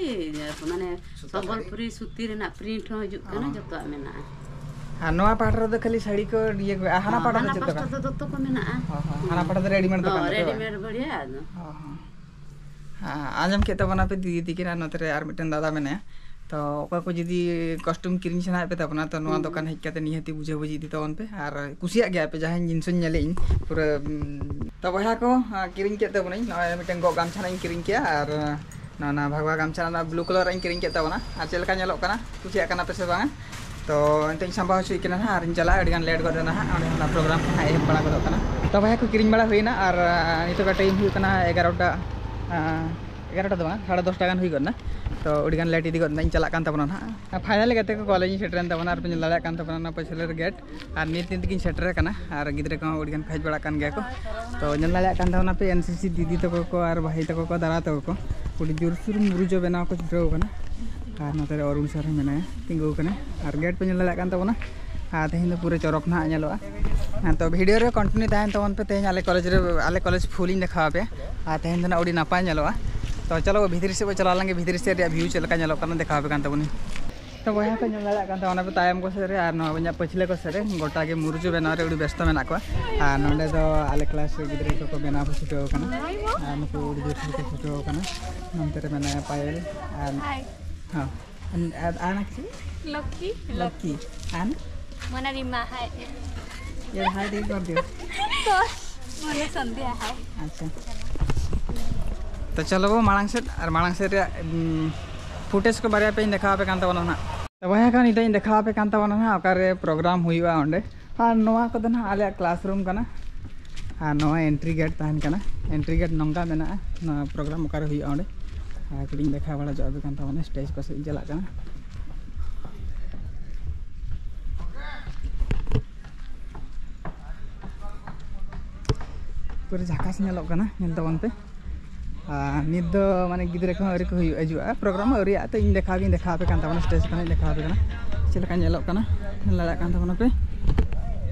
ᱢᱟᱱᱮ ᱥᱩᱛᱟᱹᱢ ᱥᱟᱹᱲᱤ᱾ ᱥᱚᱢᱵᱚᱞᱯᱩᱨᱤ ᱥᱩᱛᱤ ᱨᱮᱱᱟᱜ ᱯᱨᱤᱱᱴ ᱦᱚᱸ ᱦᱤᱡᱩᱜ ᱠᱟᱱᱟ, ᱚ᱾ ᱡᱚᱛᱚᱣᱟᱜ ᱢᱮᱱᱟᱜᱼᱟ᱾ ᱟᱨ ᱱᱚᱣᱟ ᱯᱟᱦᱴᱟ ᱨᱮᱫᱚ ᱠᱷᱟᱹᱞᱤ ᱥᱟᱹᱲᱤ ᱠᱚ ᱤᱭᱟᱹ ᱠᱚ, ᱟᱨ ᱦᱟᱱᱟ ᱦᱚᱸ, ᱯᱟᱦᱴᱟ ᱫᱚ ᱦᱟᱱᱟ ᱪᱮᱫ ᱯᱟᱥᱴᱟ ᱫᱚᱠᱟᱱ? ᱫᱚ ᱫᱚᱛᱚ ᱠᱚ ᱢᱮᱱᱟᱜᱼᱟ᱾ ᱦᱚᱸ, ᱦᱚᱸ, ᱦᱟᱱᱟ ᱦᱩᱸ᱾ ᱯᱟᱦᱴᱟ ᱫᱚ ᱨᱮᱰᱤᱢᱮᱰ ᱫᱚᱠᱟᱱ ᱦᱚᱸ, ᱛᱟᱯᱮ ᱵᱟᱝ? ᱨᱮᱰᱤᱢᱮᱰ ᱵᱷᱟᱹᱲᱤᱭᱟ ᱟᱫᱚ᱾ ᱦᱚᱸ, ᱦᱚᱸ᱾ ᱦᱮᱸ, ᱟᱸᱡᱚᱢ ᱠᱮᱫ ᱛᱟᱵᱚᱱᱟᱯᱮ ᱫᱤᱫᱤ ᱛᱤᱠᱤᱱ, ᱟᱨ ᱱᱚᱛᱮ ᱨᱮ ᱟᱨ ᱢᱤᱫᱴᱮᱱ ᱫᱟᱫᱟ ᱢᱮᱱᱟᱭᱟ᱾ ᱛᱚ ᱚᱠᱚᱭ ᱠᱚ ᱡᱩᱫᱤ ᱠᱚᱥᱴᱤᱭᱩᱢ ᱠᱤᱨᱤᱧ ᱥᱟᱱᱟᱭᱮᱫ ᱯᱮ ᱛᱟᱵᱚᱱᱟ, ᱛᱚ ᱱᱚᱣᱟ ᱦᱩᱸ᱾ ᱫᱚᱠᱟᱱ ᱦᱮᱡ ᱠᱟᱛᱮ ᱱᱤᱦᱟᱹᱛᱤ ᱵᱩᱡᱷᱟᱹᱣ ᱵᱩᱡᱷᱤ ᱤᱫᱤ ᱛᱟᱵᱚᱱ ᱯᱮ, ᱟᱨ ᱠᱩᱥᱤᱭᱟᱜ ᱜᱮᱭᱟ ᱯᱮ ᱡᱟᱦᱟᱸ ᱡᱤᱱᱤᱥ ᱤᱧ ᱧᱮᱞᱮᱫ ᱤᱧ ᱯᱩᱨᱟᱹ᱾ ᱩᱸ, ᱛᱚ ᱵᱚᱭᱦᱟ ᱠᱚ, ᱟᱸ, ᱠᱤᱨᱤᱧ ᱠᱮᱫ ᱛᱟᱵᱚᱱᱟᱹᱧ, ᱱᱚᱜᱼᱚᱭ ᱢᱤᱫᱴᱮᱱ ᱜᱚᱜ ᱜᱟᱢᱪᱷᱟ ᱱᱟᱜ ᱤᱧ ᱠᱤᱨᱤᱧ ᱠᱮᱜᱼᱟ, ᱟᱨ, ᱟᱸ, ᱱᱚᱣᱟ, ᱱᱚᱣᱟ ᱵᱷᱟᱜᱽᱣᱟ ᱜᱟᱢᱪᱷᱟ ᱱᱟᱜ ᱵᱞᱩ ᱠᱟᱞᱟᱨ ᱤᱧ ᱠᱤᱨᱤᱧ ᱠᱮᱫ ᱛᱟᱵᱚᱱᱟ᱾ ᱟᱨ ᱪᱮᱫ ᱞᱮᱠᱟ ᱧᱮᱞᱚᱜ ᱠᱟᱱᱟ, ᱠᱩᱥᱤᱭᱟᱜ ᱠᱟᱱᱟ ᱯᱮ ᱥᱮ ᱵᱟᱝᱟ? ᱛᱚ ᱱᱤᱛᱚᱜ ᱤᱧ ᱥᱟᱢᱵᱟᱣ ᱦᱚᱪᱚᱭᱮᱫ ᱠᱤᱱᱟ ᱱᱟᱦᱟᱜ, ᱟᱨᱤᱧ ᱪᱟᱞᱟᱜᱼᱟ, ᱟᱹᱰᱤ ᱜᱟᱱ ᱞᱮᱴ ᱜᱚᱫ ᱮᱱᱟ ᱱᱟᱦᱟᱜ, ᱚᱸᱰᱮ ᱚᱱᱟ ᱯᱨᱳᱜᱨᱟᱢ ᱠᱚ ᱱᱟᱦᱟᱜ ᱮᱦᱚᱵ ᱵᱟᱲᱟ ᱜᱚᱫᱚᱜ ᱠᱟᱱᱟ᱾ ᱛᱚ ᱵᱚᱭᱦᱟ ᱠᱚ, ᱠᱤᱨᱤᱧ ᱵᱟᱲᱟ ᱦᱩᱭᱱᱟ, ᱟᱨ, ᱟᱸ, ᱱᱤᱛᱚᱜᱟᱜ ᱴᱟᱭᱤᱢ ᱦᱩᱭᱩᱜ ᱠᱟᱱᱟ ᱮᱜᱟᱨᱚᱴᱟ, ᱟᱸ, ᱮᱜᱟᱨᱚᱴᱟ ᱫᱚ ᱵᱟᱝ, ᱥᱟᱲᱮ ᱫᱚᱥᱴᱟ ᱜᱟᱱ ᱦᱩᱭ ᱜᱚᱫ ᱮᱱᱟ᱾ ᱛᱚ ᱟᱹᱰᱤ ᱜᱟᱱ ᱞᱮᱴ ᱤᱫᱤ ᱜᱚᱫ ᱮᱱᱟ, ᱤᱧ ᱪᱟᱞᱟᱜ ᱠᱟᱱ ᱛᱟᱵᱚᱱᱟ ᱱᱟᱦᱟᱜ᱾ ᱟᱨ ᱯᱷᱟᱭᱱᱟᱞᱤ ᱜᱟᱛᱮ ᱠᱚ, ᱠᱚᱞᱮᱡᱽ ᱤᱧ ᱥᱮᱴᱮᱨᱮᱱ ᱛᱟᱵᱚᱱᱟ, ᱟᱨ ᱯᱮ ᱧᱮᱞ ᱫᱟᱲᱮᱭᱟᱜ ᱠᱟᱱ ᱛᱟᱵᱚᱱᱟ ᱚᱱᱟ ᱯᱟᱹᱪᱷᱞᱟᱹ ᱨᱮ ᱜᱮᱴ᱾ ᱟᱨ ᱱᱤᱛ ᱱᱤᱛ ᱜᱤᱧ ᱥᱮᱴᱮᱨ ᱟᱠᱟᱱᱟ, ᱟᱨ ᱜᱤᱫᱽᱨᱟᱹ ᱠᱚᱦᱚᱸ ᱟᱹᱰᱤ ᱜᱟᱱ ᱠᱚ ᱦᱮᱡ ᱵᱟᱲᱟᱜ ᱠᱟᱱ ᱜᱮᱭᱟ ᱠᱚ᱾ ᱛᱚ ᱧᱮᱞ ᱫᱟᱲᱮᱭᱟᱜ ᱠᱟᱱ ᱛᱟᱵᱚᱱᱟ ᱯᱮ, ᱮᱱ ᱥᱤ ᱥᱤ ᱫᱤᱫᱤ ᱛᱟᱠᱚ ᱠᱚ ᱟᱨ ᱵᱷᱟᱹᱭ ᱛᱟᱠᱚ ᱠᱚ, ᱫᱟᱫᱟ ᱛᱟᱠᱚ ᱠᱚ ᱟᱹᱰᱤ ᱡᱳᱨᱥᱳᱨ ᱢᱩᱨᱩᱡᱚ ᱵᱮᱱᱟᱣ ᱠᱚ ᱪᱷᱩᱴᱟᱹᱣ ᱟᱠᱟᱱᱟ᱾ ᱟᱨ ᱱᱚᱛᱮ ᱨᱮ ᱚᱨᱩᱬ ᱥᱟᱨ ᱦᱚᱸ ᱢᱮᱱᱟᱭᱟ, ᱛᱤᱸᱜᱩ ᱟᱠᱟᱱᱟᱭ᱾ ᱟᱨ ᱜᱮᱴ ᱯᱮ ᱧᱮᱞ ᱫᱟᱲᱮᱭᱟᱜ ᱠᱟᱱ ᱛᱟᱵᱚᱱᱟ᱾ ᱟᱨ ᱛᱮᱦᱮᱧ ᱫᱚ ᱯᱩᱨᱟᱹ ᱪᱚᱨᱚᱠ ᱱᱟᱦᱟᱜ ᱧᱮᱞᱚᱜᱼᱟ᱾ ᱦᱮᱸ, ᱛᱚ ᱵᱷᱤᱰᱤᱭᱳ ᱨᱮ ᱠᱚᱱᱴᱤᱱᱤᱭᱩ ᱛᱟᱦᱮᱱ ᱛᱟᱵᱚᱱ ᱯᱮ᱾ ᱛᱮᱦᱮᱧ ᱟᱞᱮ ᱠᱚᱞᱮᱡᱽ ᱨᱮ, ᱟᱞᱮ ᱠᱚᱞᱮᱡᱽ ᱯᱷᱩᱞ ᱤᱧ ᱫᱮᱠᱷᱟᱣ ᱟᱯᱮᱭᱟ᱾ ᱟᱨ ᱛᱮᱦᱮᱧ ᱫᱚ ᱱᱟᱜ ᱟᱹᱰᱤ ᱱᱟᱯᱟᱭ ᱧᱮᱞᱚᱜᱼᱟ᱾ ᱛᱚ ᱪᱚᱞᱚ ᱵᱷᱤᱛᱨᱤ ᱥᱮᱫ ᱵᱚ ᱪᱟᱞᱟᱣ ᱞᱮᱱ ᱜᱮ, ᱵᱷᱤᱛᱨᱤ ᱥᱮᱫ ᱨᱮᱭᱟᱜ ᱵᱷᱤᱭᱩ ᱪᱮᱫ ᱞᱮᱠᱟ ᱧᱮᱞᱚᱜ ᱠᱟᱱᱟ ᱫᱮᱠᱷᱟᱣ ᱟᱯᱮ ᱠᱟᱱ ᱛᱟᱵᱚᱱᱟᱹᱧ᱾ ᱛᱚ ᱵᱚᱭᱦᱟ ᱠᱚ ᱧᱮᱞ ᱫᱟᱲᱮᱭᱟᱜ ᱠᱟᱱ ᱛᱟᱵᱚᱱᱟ, ᱚᱱᱟ ᱯᱟᱭᱮᱢ ᱠᱚ ᱥᱮᱫ ᱨᱮ ᱟᱨ ᱱᱚᱣᱟ ᱤᱧᱟᱹᱜ ᱯᱟᱹᱪᱷᱞᱟᱹ ᱠᱚ ᱥᱮᱫ ᱨᱮ ᱜᱚᱴᱟ ᱜᱮ ᱢᱩᱨᱡᱩ ᱵᱮᱱᱟᱣ ᱨᱮ ᱟᱹᱰᱤ ᱵᱮᱥᱛᱚ ᱢᱮᱱᱟᱜ ᱠᱚᱣᱟ᱾ ᱟᱨ ᱱᱚᱸᱰᱮ ᱫᱚ ᱟᱞᱮ ᱠᱞᱟᱥ ᱨᱮ ᱜᱤᱫᱽᱨᱟᱹ ᱠᱚᱠᱚ ᱵᱮᱱᱟᱣ ᱠᱚ ᱪᱷᱩᱴᱟᱹᱣ ᱟᱠᱟᱱᱟ᱾ ᱟᱨ ᱱᱩᱠᱩ ᱟᱹᱰᱤ ᱡᱳᱨ ᱠᱚ ᱪᱷᱩᱴᱟᱹᱣ ᱟᱠᱟᱱᱟ᱾ ᱱᱚᱱᱛᱮ ᱨᱮ ᱢᱮᱱᱟᱭᱟ ᱯᱟᱭᱮᱞ᱾ ᱟᱨ ᱦᱟᱭ᱾ ᱦᱚᱸ᱾ ᱟᱨ, ᱟᱨ ᱟᱱᱟ ᱠᱤᱪᱷᱩ? ᱞᱚᱠᱠᱷᱤ᱾ ᱞᱚᱠᱠᱷᱤ᱾ ᱟᱨ? ᱢᱚᱱᱟᱨᱤᱢᱟ, ᱦᱟᱭ᱾ ᱮ ᱦᱟᱭ ᱫᱮᱠᱷ ᱠᱚᱨ ᱫᱤᱭᱳ᱾ ᱛᱚ᱾ ᱢᱟᱱᱮ ᱥᱚᱱᱫᱷᱭᱟ ᱦᱟᱭ᱾ ᱟᱪᱪᱷᱟ, ᱛᱚ ᱪᱚᱞᱚ ᱵᱚ ᱢᱟᱲᱟᱝ ᱥᱮᱫ, ᱟᱨ ᱢᱟᱲᱟᱝ ᱥᱮᱫ ᱨᱮᱭᱟᱜ ᱯᱷᱩᱴᱮᱡᱽ ᱠᱚ ᱵᱟᱨᱭᱟ ᱯᱮᱧ ᱫᱮᱠᱷᱟᱣ ᱟᱯᱮ ᱠᱟᱱ ᱛᱟᱵᱚᱱᱟ ᱱᱟᱦᱟᱜ᱾ ᱛᱚ ᱵᱚᱭᱦᱟ ᱠᱚ, ᱱᱤᱛᱚᱜ ᱤᱧ ᱫᱮᱠᱷᱟᱣ ᱟᱯᱮ ᱠᱟᱱ ᱛᱟᱵᱚᱱᱟ ᱱᱟᱦᱟᱜ ᱚᱠᱟᱨᱮ ᱯᱨᱳᱜᱨᱟᱢ ᱦᱩᱭᱩᱜᱼᱟ ᱚᱸᱰᱮ᱾ ᱟᱨ ᱱᱚᱣᱟ ᱠᱚᱫᱚ ᱱᱟᱦᱟᱜ ᱟᱞᱮᱭᱟᱜ ᱠᱞᱟᱥᱨᱩᱢ ᱠᱟᱱᱟ᱾ ᱟᱨ ᱱᱚᱣᱟ ᱮᱱᱴᱨᱤ ᱜᱮᱴ ᱛᱟᱦᱮᱱ ᱠᱟᱱᱟ᱾ ᱮᱱᱴᱨᱤ ᱜᱮᱴ ᱱᱚᱝᱠᱟ ᱢᱮᱱᱟᱜᱼᱟ, ᱱᱚᱣᱟ ᱯᱨᱳᱜᱨᱟᱢ ᱚᱠᱟᱨᱮ ᱦᱩᱭᱩᱜᱼᱟ ᱚᱸᱰᱮ᱾ ᱟᱨ ᱠᱟᱹᱴᱤᱡ ᱤᱧ ᱫᱮᱠᱷᱟᱣ ᱵᱟᱲᱟ ᱦᱚᱪᱚ ᱟᱯᱮ ᱠᱟᱱ ᱛᱟᱵᱚᱱᱟ, ᱥᱴᱮᱡᱽ ᱠᱚ ᱥᱮᱫ ᱤᱧ ᱪᱟᱞᱟᱜ ᱠᱟᱱᱟ᱾ ᱯᱩᱨᱟᱹ ᱡᱷᱟᱠᱟᱥ ᱧᱮᱞᱚᱜ ᱠᱟᱱᱟ, ᱧᱮᱞ ᱛᱟᱵᱚᱱ ᱯᱮ᱾ ᱟᱨ ᱱᱤᱛ ᱫᱚ ᱢᱟᱱᱮ ᱜᱤᱫᱽᱨᱟᱹ ᱠᱚᱦᱚᱸ ᱟᱹᱣᱨᱤ ᱠᱚ ᱦᱩᱭᱩᱜ ᱦᱤᱡᱩᱜᱼᱟ, ᱯᱨᱳᱜᱨᱟᱢ ᱦᱚᱸ ᱟᱹᱣᱨᱤᱭᱟᱜᱼᱟ᱾ ᱛᱚ ᱤᱧ ᱫᱮᱠᱷᱟᱣ ᱜᱤᱧ ᱫᱮᱠᱷᱟᱣ ᱟᱯᱮ ᱠᱟᱱ ᱛᱟᱵᱚᱱᱟ, ᱥᱴᱮᱡᱽ ᱠᱷᱚᱱᱟᱜ ᱤᱧ ᱫᱮᱠᱷᱟᱣ ᱟᱯᱮ ᱠᱟᱱᱟ ᱪᱮᱫ ᱞᱮᱠᱟ ᱧᱮᱞᱚᱜ ᱠᱟᱱᱟ, ᱧᱮᱞ ᱫᱟᱲᱮᱭᱟᱜ ᱠᱟᱱ ᱛᱟᱵᱚᱱᱟ ᱯᱮ᱾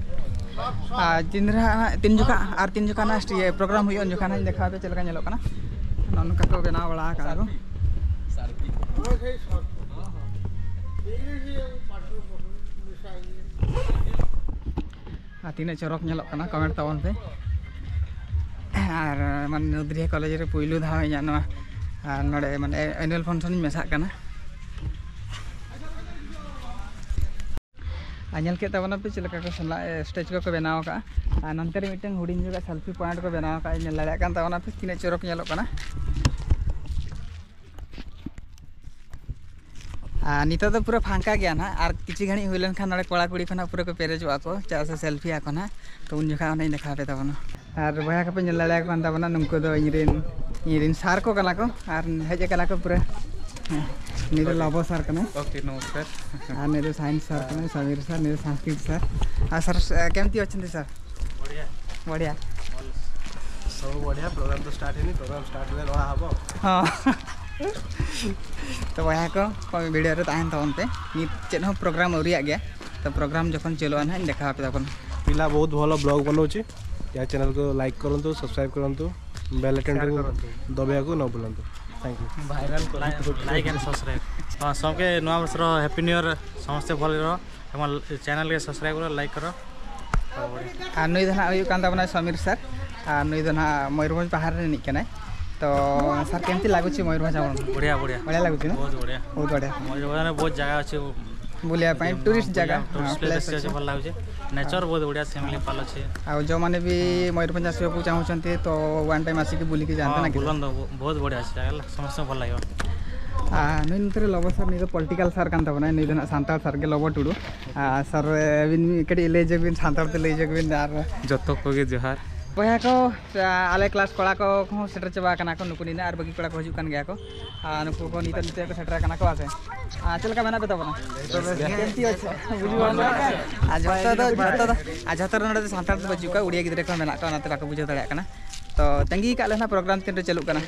ᱟᱨ ᱛᱤᱱ ᱨᱮ ᱦᱟᱸᱜ, ᱛᱤᱱ ᱡᱚᱠᱷᱟ, ᱟᱨ ᱛᱤᱱ ᱡᱚᱠᱷᱟ ᱱᱟᱜ ᱯᱨᱳᱜᱨᱟᱢ ᱦᱩᱭᱩᱜᱼᱟ, ᱩᱱ ᱡᱚᱠᱷᱟ ᱱᱟᱜ ᱤᱧ ᱫᱮᱠᱷᱟᱣ ᱟᱯᱮ ᱪᱮᱫ ᱞᱮᱠᱟ ᱧᱮᱞᱚᱜ ᱠᱟᱱᱟ᱾ ᱱᱚᱜᱼᱚ ᱱᱚᱝᱠᱟ ᱠᱚ ᱵᱮᱱᱟᱣ ᱵᱟᱲᱟ ᱟᱠᱟᱫᱼᱟ ᱠᱚ᱾ ᱟᱨ ᱛᱤᱱᱟᱹᱜ ᱪᱚᱨᱚᱠ ᱧᱮᱞᱚᱜ ᱠᱟᱱᱟ, ᱠᱚᱢᱮᱱᱴ ᱛᱟᱵᱚᱱ ᱯᱮ᱾ ᱟᱨ ᱢᱟᱱᱮ ᱱᱚᱫᱽᱨᱤᱭᱟ ᱠᱚᱞᱮᱡᱽ ᱨᱮ ᱯᱩᱭᱞᱩ ᱫᱷᱟᱣ ᱤᱧᱟᱹᱜ ᱱᱚᱣᱟ, ᱟᱨ ᱱᱚᱰᱮ ᱢᱟᱱᱮ ᱮᱱᱩᱭᱟᱞ ᱯᱷᱟᱝᱥᱚᱱ ᱤᱧ ᱢᱮᱥᱟᱜ ᱠᱟᱱᱟ᱾ ᱟᱨ ᱧᱮᱞ ᱠᱮᱫ ᱛᱟᱵᱚᱱᱟ ᱯᱮ ᱪᱮᱫ ᱞᱮᱠᱟ ᱠᱚ ᱥᱟᱞᱟᱜ ᱥᱴᱮᱡᱽ ᱠᱚᱠᱚ ᱵᱮᱱᱟᱣ ᱟᱠᱟᱫᱼᱟ᱾ ᱟᱨ ᱱᱚᱱᱛᱮ ᱨᱮ ᱢᱤᱫᱴᱮᱱ ᱦᱩᱰᱤᱧ ᱧᱚᱜᱟᱜ ᱥᱮᱞᱯᱷᱤ ᱯᱚᱭᱮᱱᱴ ᱠᱚ ᱵᱮᱱᱟᱣ ᱟᱠᱟᱫᱼᱟ, ᱧᱮᱞ ᱫᱟᱲᱮᱭᱟᱜ ᱠᱟᱱ ᱛᱟᱵᱚᱱᱟ ᱯᱮ ᱛᱤᱱᱟᱹᱜ ᱪᱚᱨᱚᱠ ᱧᱮᱞᱚᱜ ᱠᱟᱱᱟ᱾ ᱟᱨ ᱱᱤᱛᱚᱜ ᱫᱚ ᱯᱩᱨᱟᱹ ᱯᱷᱟᱸᱠᱟ ᱜᱮᱭᱟ ᱱᱟᱦᱟᱜ, ᱟᱨ ᱠᱤᱪᱷᱩ ᱜᱷᱟᱹᱲᱤᱡ ᱦᱩᱭ ᱞᱮᱱᱠᱷᱟᱱ ᱱᱚᱰᱮ ᱠᱚᱲᱟ ᱠᱩᱲᱤ ᱠᱚ ᱱᱟᱦᱟᱜ ᱯᱩᱨᱟᱹ ᱠᱚ ᱯᱮᱨᱮᱡᱚᱜᱼᱟ ᱠᱚ, ᱪᱮᱫᱟᱜ ᱥᱮ ᱥᱮᱞᱯᱷᱤ ᱟᱠᱚ ᱱᱟᱦᱟᱜ᱾ ᱛᱚ ᱩᱱ ᱡᱚᱠᱷᱟᱡ ᱚᱸᱰᱮᱧ ᱫᱮᱠᱷᱟᱣ ᱟᱯᱮ ᱛᱟᱵᱚᱱᱟ᱾ ᱟᱨ ᱵᱚᱭᱦᱟ ᱠᱚᱯᱮ ᱧᱮᱞ ᱫᱟᱲᱮᱭᱟᱠᱚ ᱠᱟᱱ ᱛᱟᱵᱚᱱᱟ, ᱱᱩᱠᱩ ᱫᱚ ᱤᱧᱨᱮᱱ, ᱤᱧᱨᱮᱱ ᱥᱟᱨ ᱠᱚ ᱠᱟᱱᱟ ᱠᱚ, ᱟᱨ ᱦᱮᱡ ᱟᱠᱟᱱᱟ ᱠᱚ ᱯᱩᱨᱟᱹ᱾ ᱦᱮᱸ, ᱱᱩᱭ ᱫᱚ ᱞᱚᱵᱚ ᱥᱟᱨ ᱠᱟᱱᱟᱭ᱾ ᱳᱠᱮ, ᱱᱚᱢᱚᱥᱠᱟᱨ᱾ ᱟᱨ ᱱᱩᱭ ᱫᱚ ᱥᱟᱭᱮᱱᱥ ᱥᱟᱨ ᱠᱟᱱᱟᱭ, ᱥᱚᱢᱤᱨ ᱥᱟᱨ, ᱱᱩᱭ ᱫᱚ ᱥᱟᱱᱥᱠᱨᱤᱛ ᱥᱟᱨ᱾ ᱟᱨ ᱥᱟᱨ, ᱮ, କେମିତି ଅଛନ୍ତି ସାର୍? ବଢ଼ିଆ। ବଢ଼ିଆ। ସବୁ ବଢ଼ିଆ, ପ୍ରୋଗ୍ରାମ ତ ଷ୍ଟାର୍ଟ ହେଇନି, ପ୍ରୋଗ୍ରାମ ଷ୍ଟାର୍ଟ ହେଲେ ଜଣା ହବ। ହଁ। ᱛᱚ ᱵᱚᱭᱦᱟ ᱠᱚ, ᱠᱚᱢ ᱵᱷᱤᱰᱤᱭᱳ ᱨᱮ ᱛᱟᱦᱮᱱ ᱛᱟᱵᱚᱱ ᱯᱮ᱾ ᱱᱤᱛ ᱪᱮᱫ ᱦᱚᱸ ᱯᱨᱳᱜᱨᱟᱢ ᱟᱹᱣᱨᱤᱭᱟᱜ ᱜᱮᱭᱟ, ᱛᱚ ᱯᱨᱳᱜᱨᱟᱢ ᱡᱚᱠᱷᱚᱱ ᱪᱟᱹᱞᱩᱜᱼᱟ ᱱᱟᱦᱟᱜ ᱤᱧ ᱫᱮᱠᱷᱟᱣ ᱟᱯᱮ ᱛᱟᱵᱚᱱᱟ᱾ ପିଲା ବହୁତ ଭଲ ବ୍ଲଗ୍ ବନଉଛି, ୟା ଚ୍ୟାନେଲକୁ ଲାଇକ୍ କରନ୍ତୁ, ସବସ୍କ୍ରାଇବ୍ କରନ୍ତୁ, ବେଲ୍ ଆଇକନ୍ ସେୟାର କରନ୍ତୁ। ଦବାଇବାକୁ ନ ଭୁଲନ୍ତୁ। Thank you. ଭାଇରାଲ କରନ୍ତୁ। Like and subscribe. ହଁ, ସମସ୍ତଙ୍କୁ ନୂଆ ବର୍ଷର ହ୍ୟାପି ନ୍ୟୁ ଇୟର। ସମସ୍ତେ ଭଲରେ ରହ। ଏବଂ ଚ୍ୟାନେଲକୁ ସବସ୍କ୍ରାଇବ୍ କର, ଲାଇକ୍ କର। ᱟᱨ ᱱᱩᱭ ᱫᱚ ᱱᱟᱦᱟᱜ ᱦᱩᱭᱩᱜ ᱠᱟᱱ ᱛᱟᱵᱚᱱᱟ ᱥᱚᱢᱤᱨ ᱥᱟᱨ᱾ ᱟᱨ ᱱᱩᱭ ᱫᱚ ᱱᱟᱦᱟᱜ ᱢᱚᱭᱩᱨᱵᱷᱚᱸᱡᱽ ᱯᱟᱦᱟᱲ ᱨᱤᱱᱤᱡ ᱠᱟᱱᱟᱭ᱾ ᱛᱚ ᱥᱟᱨ, ᱠᱮᱢᱛᱤ ᱞᱟᱜᱩᱪᱤ ᱢᱚᱭᱩᱨᱵᱷᱚᱸᱡᱽ ᱟᱵᱚᱱ? ବଢ଼ିଆ, ବଢ଼ିଆ। ବଢ଼ିଆ ଲାଗୁଛି ନା? ବହୁତ ବଢ଼ିଆ। ବହୁତ ବଢ଼ିଆ। ମୟୂରଭଞ୍ଜରେ ବହୁତ ଜାଗା ଅଛି, ବୁଲିବା ପାଇଁ ଟୁରିଷ୍ଟ ଜାଗା, ଟୁରିଷ୍ଟ ହଁ, ପ୍ଲେସ୍ ପ୍ଲେସ୍ ଅଛି। ଅଛି, ଭଲ ଲାଗୁଛି। ନେଚର ବହୁତ ବଢ଼ିଆ, ଶିମିଳି ଫଲ ଅଛି। ଆଉ ଯେଉଁମାନେ ବି ମୟୂରଭଞ୍ଜ ଆସିବାକୁ ଚାହୁଁଛନ୍ତି, ତ ୱାନ୍ ଟାଇମ୍ ଆସିକି ବୁଲିକି ଯାଆନ୍ତି, ହଁ, ନା କି? ବୁଲନ୍ତୁ, ବ- ବହୁତ ବଢ଼ିଆ ଅଛି ଜାଗା, ହେଲା, ସମସ୍ତଙ୍କୁ ଭଲ ଲାଗିବ। ᱟᱨ ᱱᱩᱭ ᱱᱚᱛᱮ ᱨᱮ ᱞᱚᱵᱚ ᱥᱟᱨ, ᱱᱩᱭ ᱫᱚ ᱯᱚᱞᱤᱴᱤᱠᱟᱞ ᱥᱟᱨ ᱠᱟᱱ ᱛᱟᱵᱚᱱᱟᱭ, ᱱᱩᱭ ᱫᱚ ᱱᱟᱜ ᱥᱟᱱᱛᱟᱲ ᱥᱟᱨ ᱜᱮ, ᱞᱚᱵᱚ ᱴᱩᱰᱩ᱾ ᱟᱨ ᱥᱟᱨ, ᱟᱹᱵᱤᱱ ᱠᱟᱹᱴᱤᱡ ᱞᱟᱹᱭ ᱧᱚᱜ ᱵᱤᱱ, ᱥᱟᱱᱛᱟᱲ ᱛᱮ ᱞᱟᱹᱭ ᱧᱚᱜ ᱵᱤᱱ, ᱟᱨ ᱡᱚᱛᱚ ᱠᱚᱜᱮ ᱡᱚᱦᱟᱨ᱾ ᱵᱚᱭᱦᱟ ᱠᱚ, ᱟᱞᱮ ᱠᱞᱟᱥ ᱠᱚᱲᱟ ᱠᱚ ᱠᱚᱦᱚᱸ ᱥᱮᱴᱮᱨ ᱪᱟᱵᱟ ᱟᱠᱟᱱᱟ ᱠᱚ, ᱱᱩᱠᱩ ᱱᱤᱱᱟᱹᱜ ᱟᱨ ᱵᱟᱹᱠᱤ ᱠᱚᱲᱟ ᱠᱚ ᱦᱤᱡᱩᱜ ᱠᱟᱱ ᱜᱮᱭᱟ ᱠᱚ᱾ ᱟᱨ ᱱᱩᱠᱩ ᱠᱚ ᱱᱤᱛᱚᱜ, ᱱᱤᱛᱚᱜ ᱠᱚ ᱥᱮᱴᱮᱨ ᱟᱠᱟᱱᱟ ᱠᱚ, ᱟᱥᱮ? ᱟᱨ ᱪᱮᱫ ᱞᱮᱠᱟ ᱢᱮᱱᱟᱜ ᱯᱮ ᱛᱟᱵᱚᱱᱟ? ᱵᱮᱥ ᱜᱮ᱾ ᱠᱮᱢᱛᱤ ᱟᱪᱪᱷᱟ, ᱵᱩᱡᱷᱟᱹᱣ ᱵᱟᱝ ᱜᱟᱱᱚᱜ ᱠᱟᱱᱟ᱾ ᱟᱨ ᱡᱷᱚᱛᱚ ᱫᱚ, ᱡᱷᱚᱛᱚ ᱫᱚ, ᱟᱨ ᱡᱷᱚᱛᱚ ᱨᱮ ᱱᱚᱰᱮ ᱫᱚ ᱥᱟᱱᱛᱟᱲ ᱫᱚ ᱵᱟᱹᱪᱩᱜ ᱠᱚᱣᱟ, ᱩᱲᱤᱭᱟ ᱜᱤᱫᱽᱨᱟᱹ ᱠᱚ ᱢᱮᱱᱟᱜ ᱠᱚᱣᱟ, ᱚᱱᱟᱛᱮ ᱵᱟᱠᱚ ᱵᱩᱡᱷᱟᱹᱣ ᱫᱟᱲᱮᱭᱟᱜ ᱠᱟᱱᱟ᱾ ᱛᱚ ᱛᱟᱺᱜᱤ ᱠᱟᱜ ᱞᱮ ᱱᱟᱜ, ᱯᱨᱳᱜᱨᱟᱢ ᱛᱤᱱ ᱨᱮ ᱪᱟᱹᱞᱩᱜ ᱠᱟᱱᱟ᱾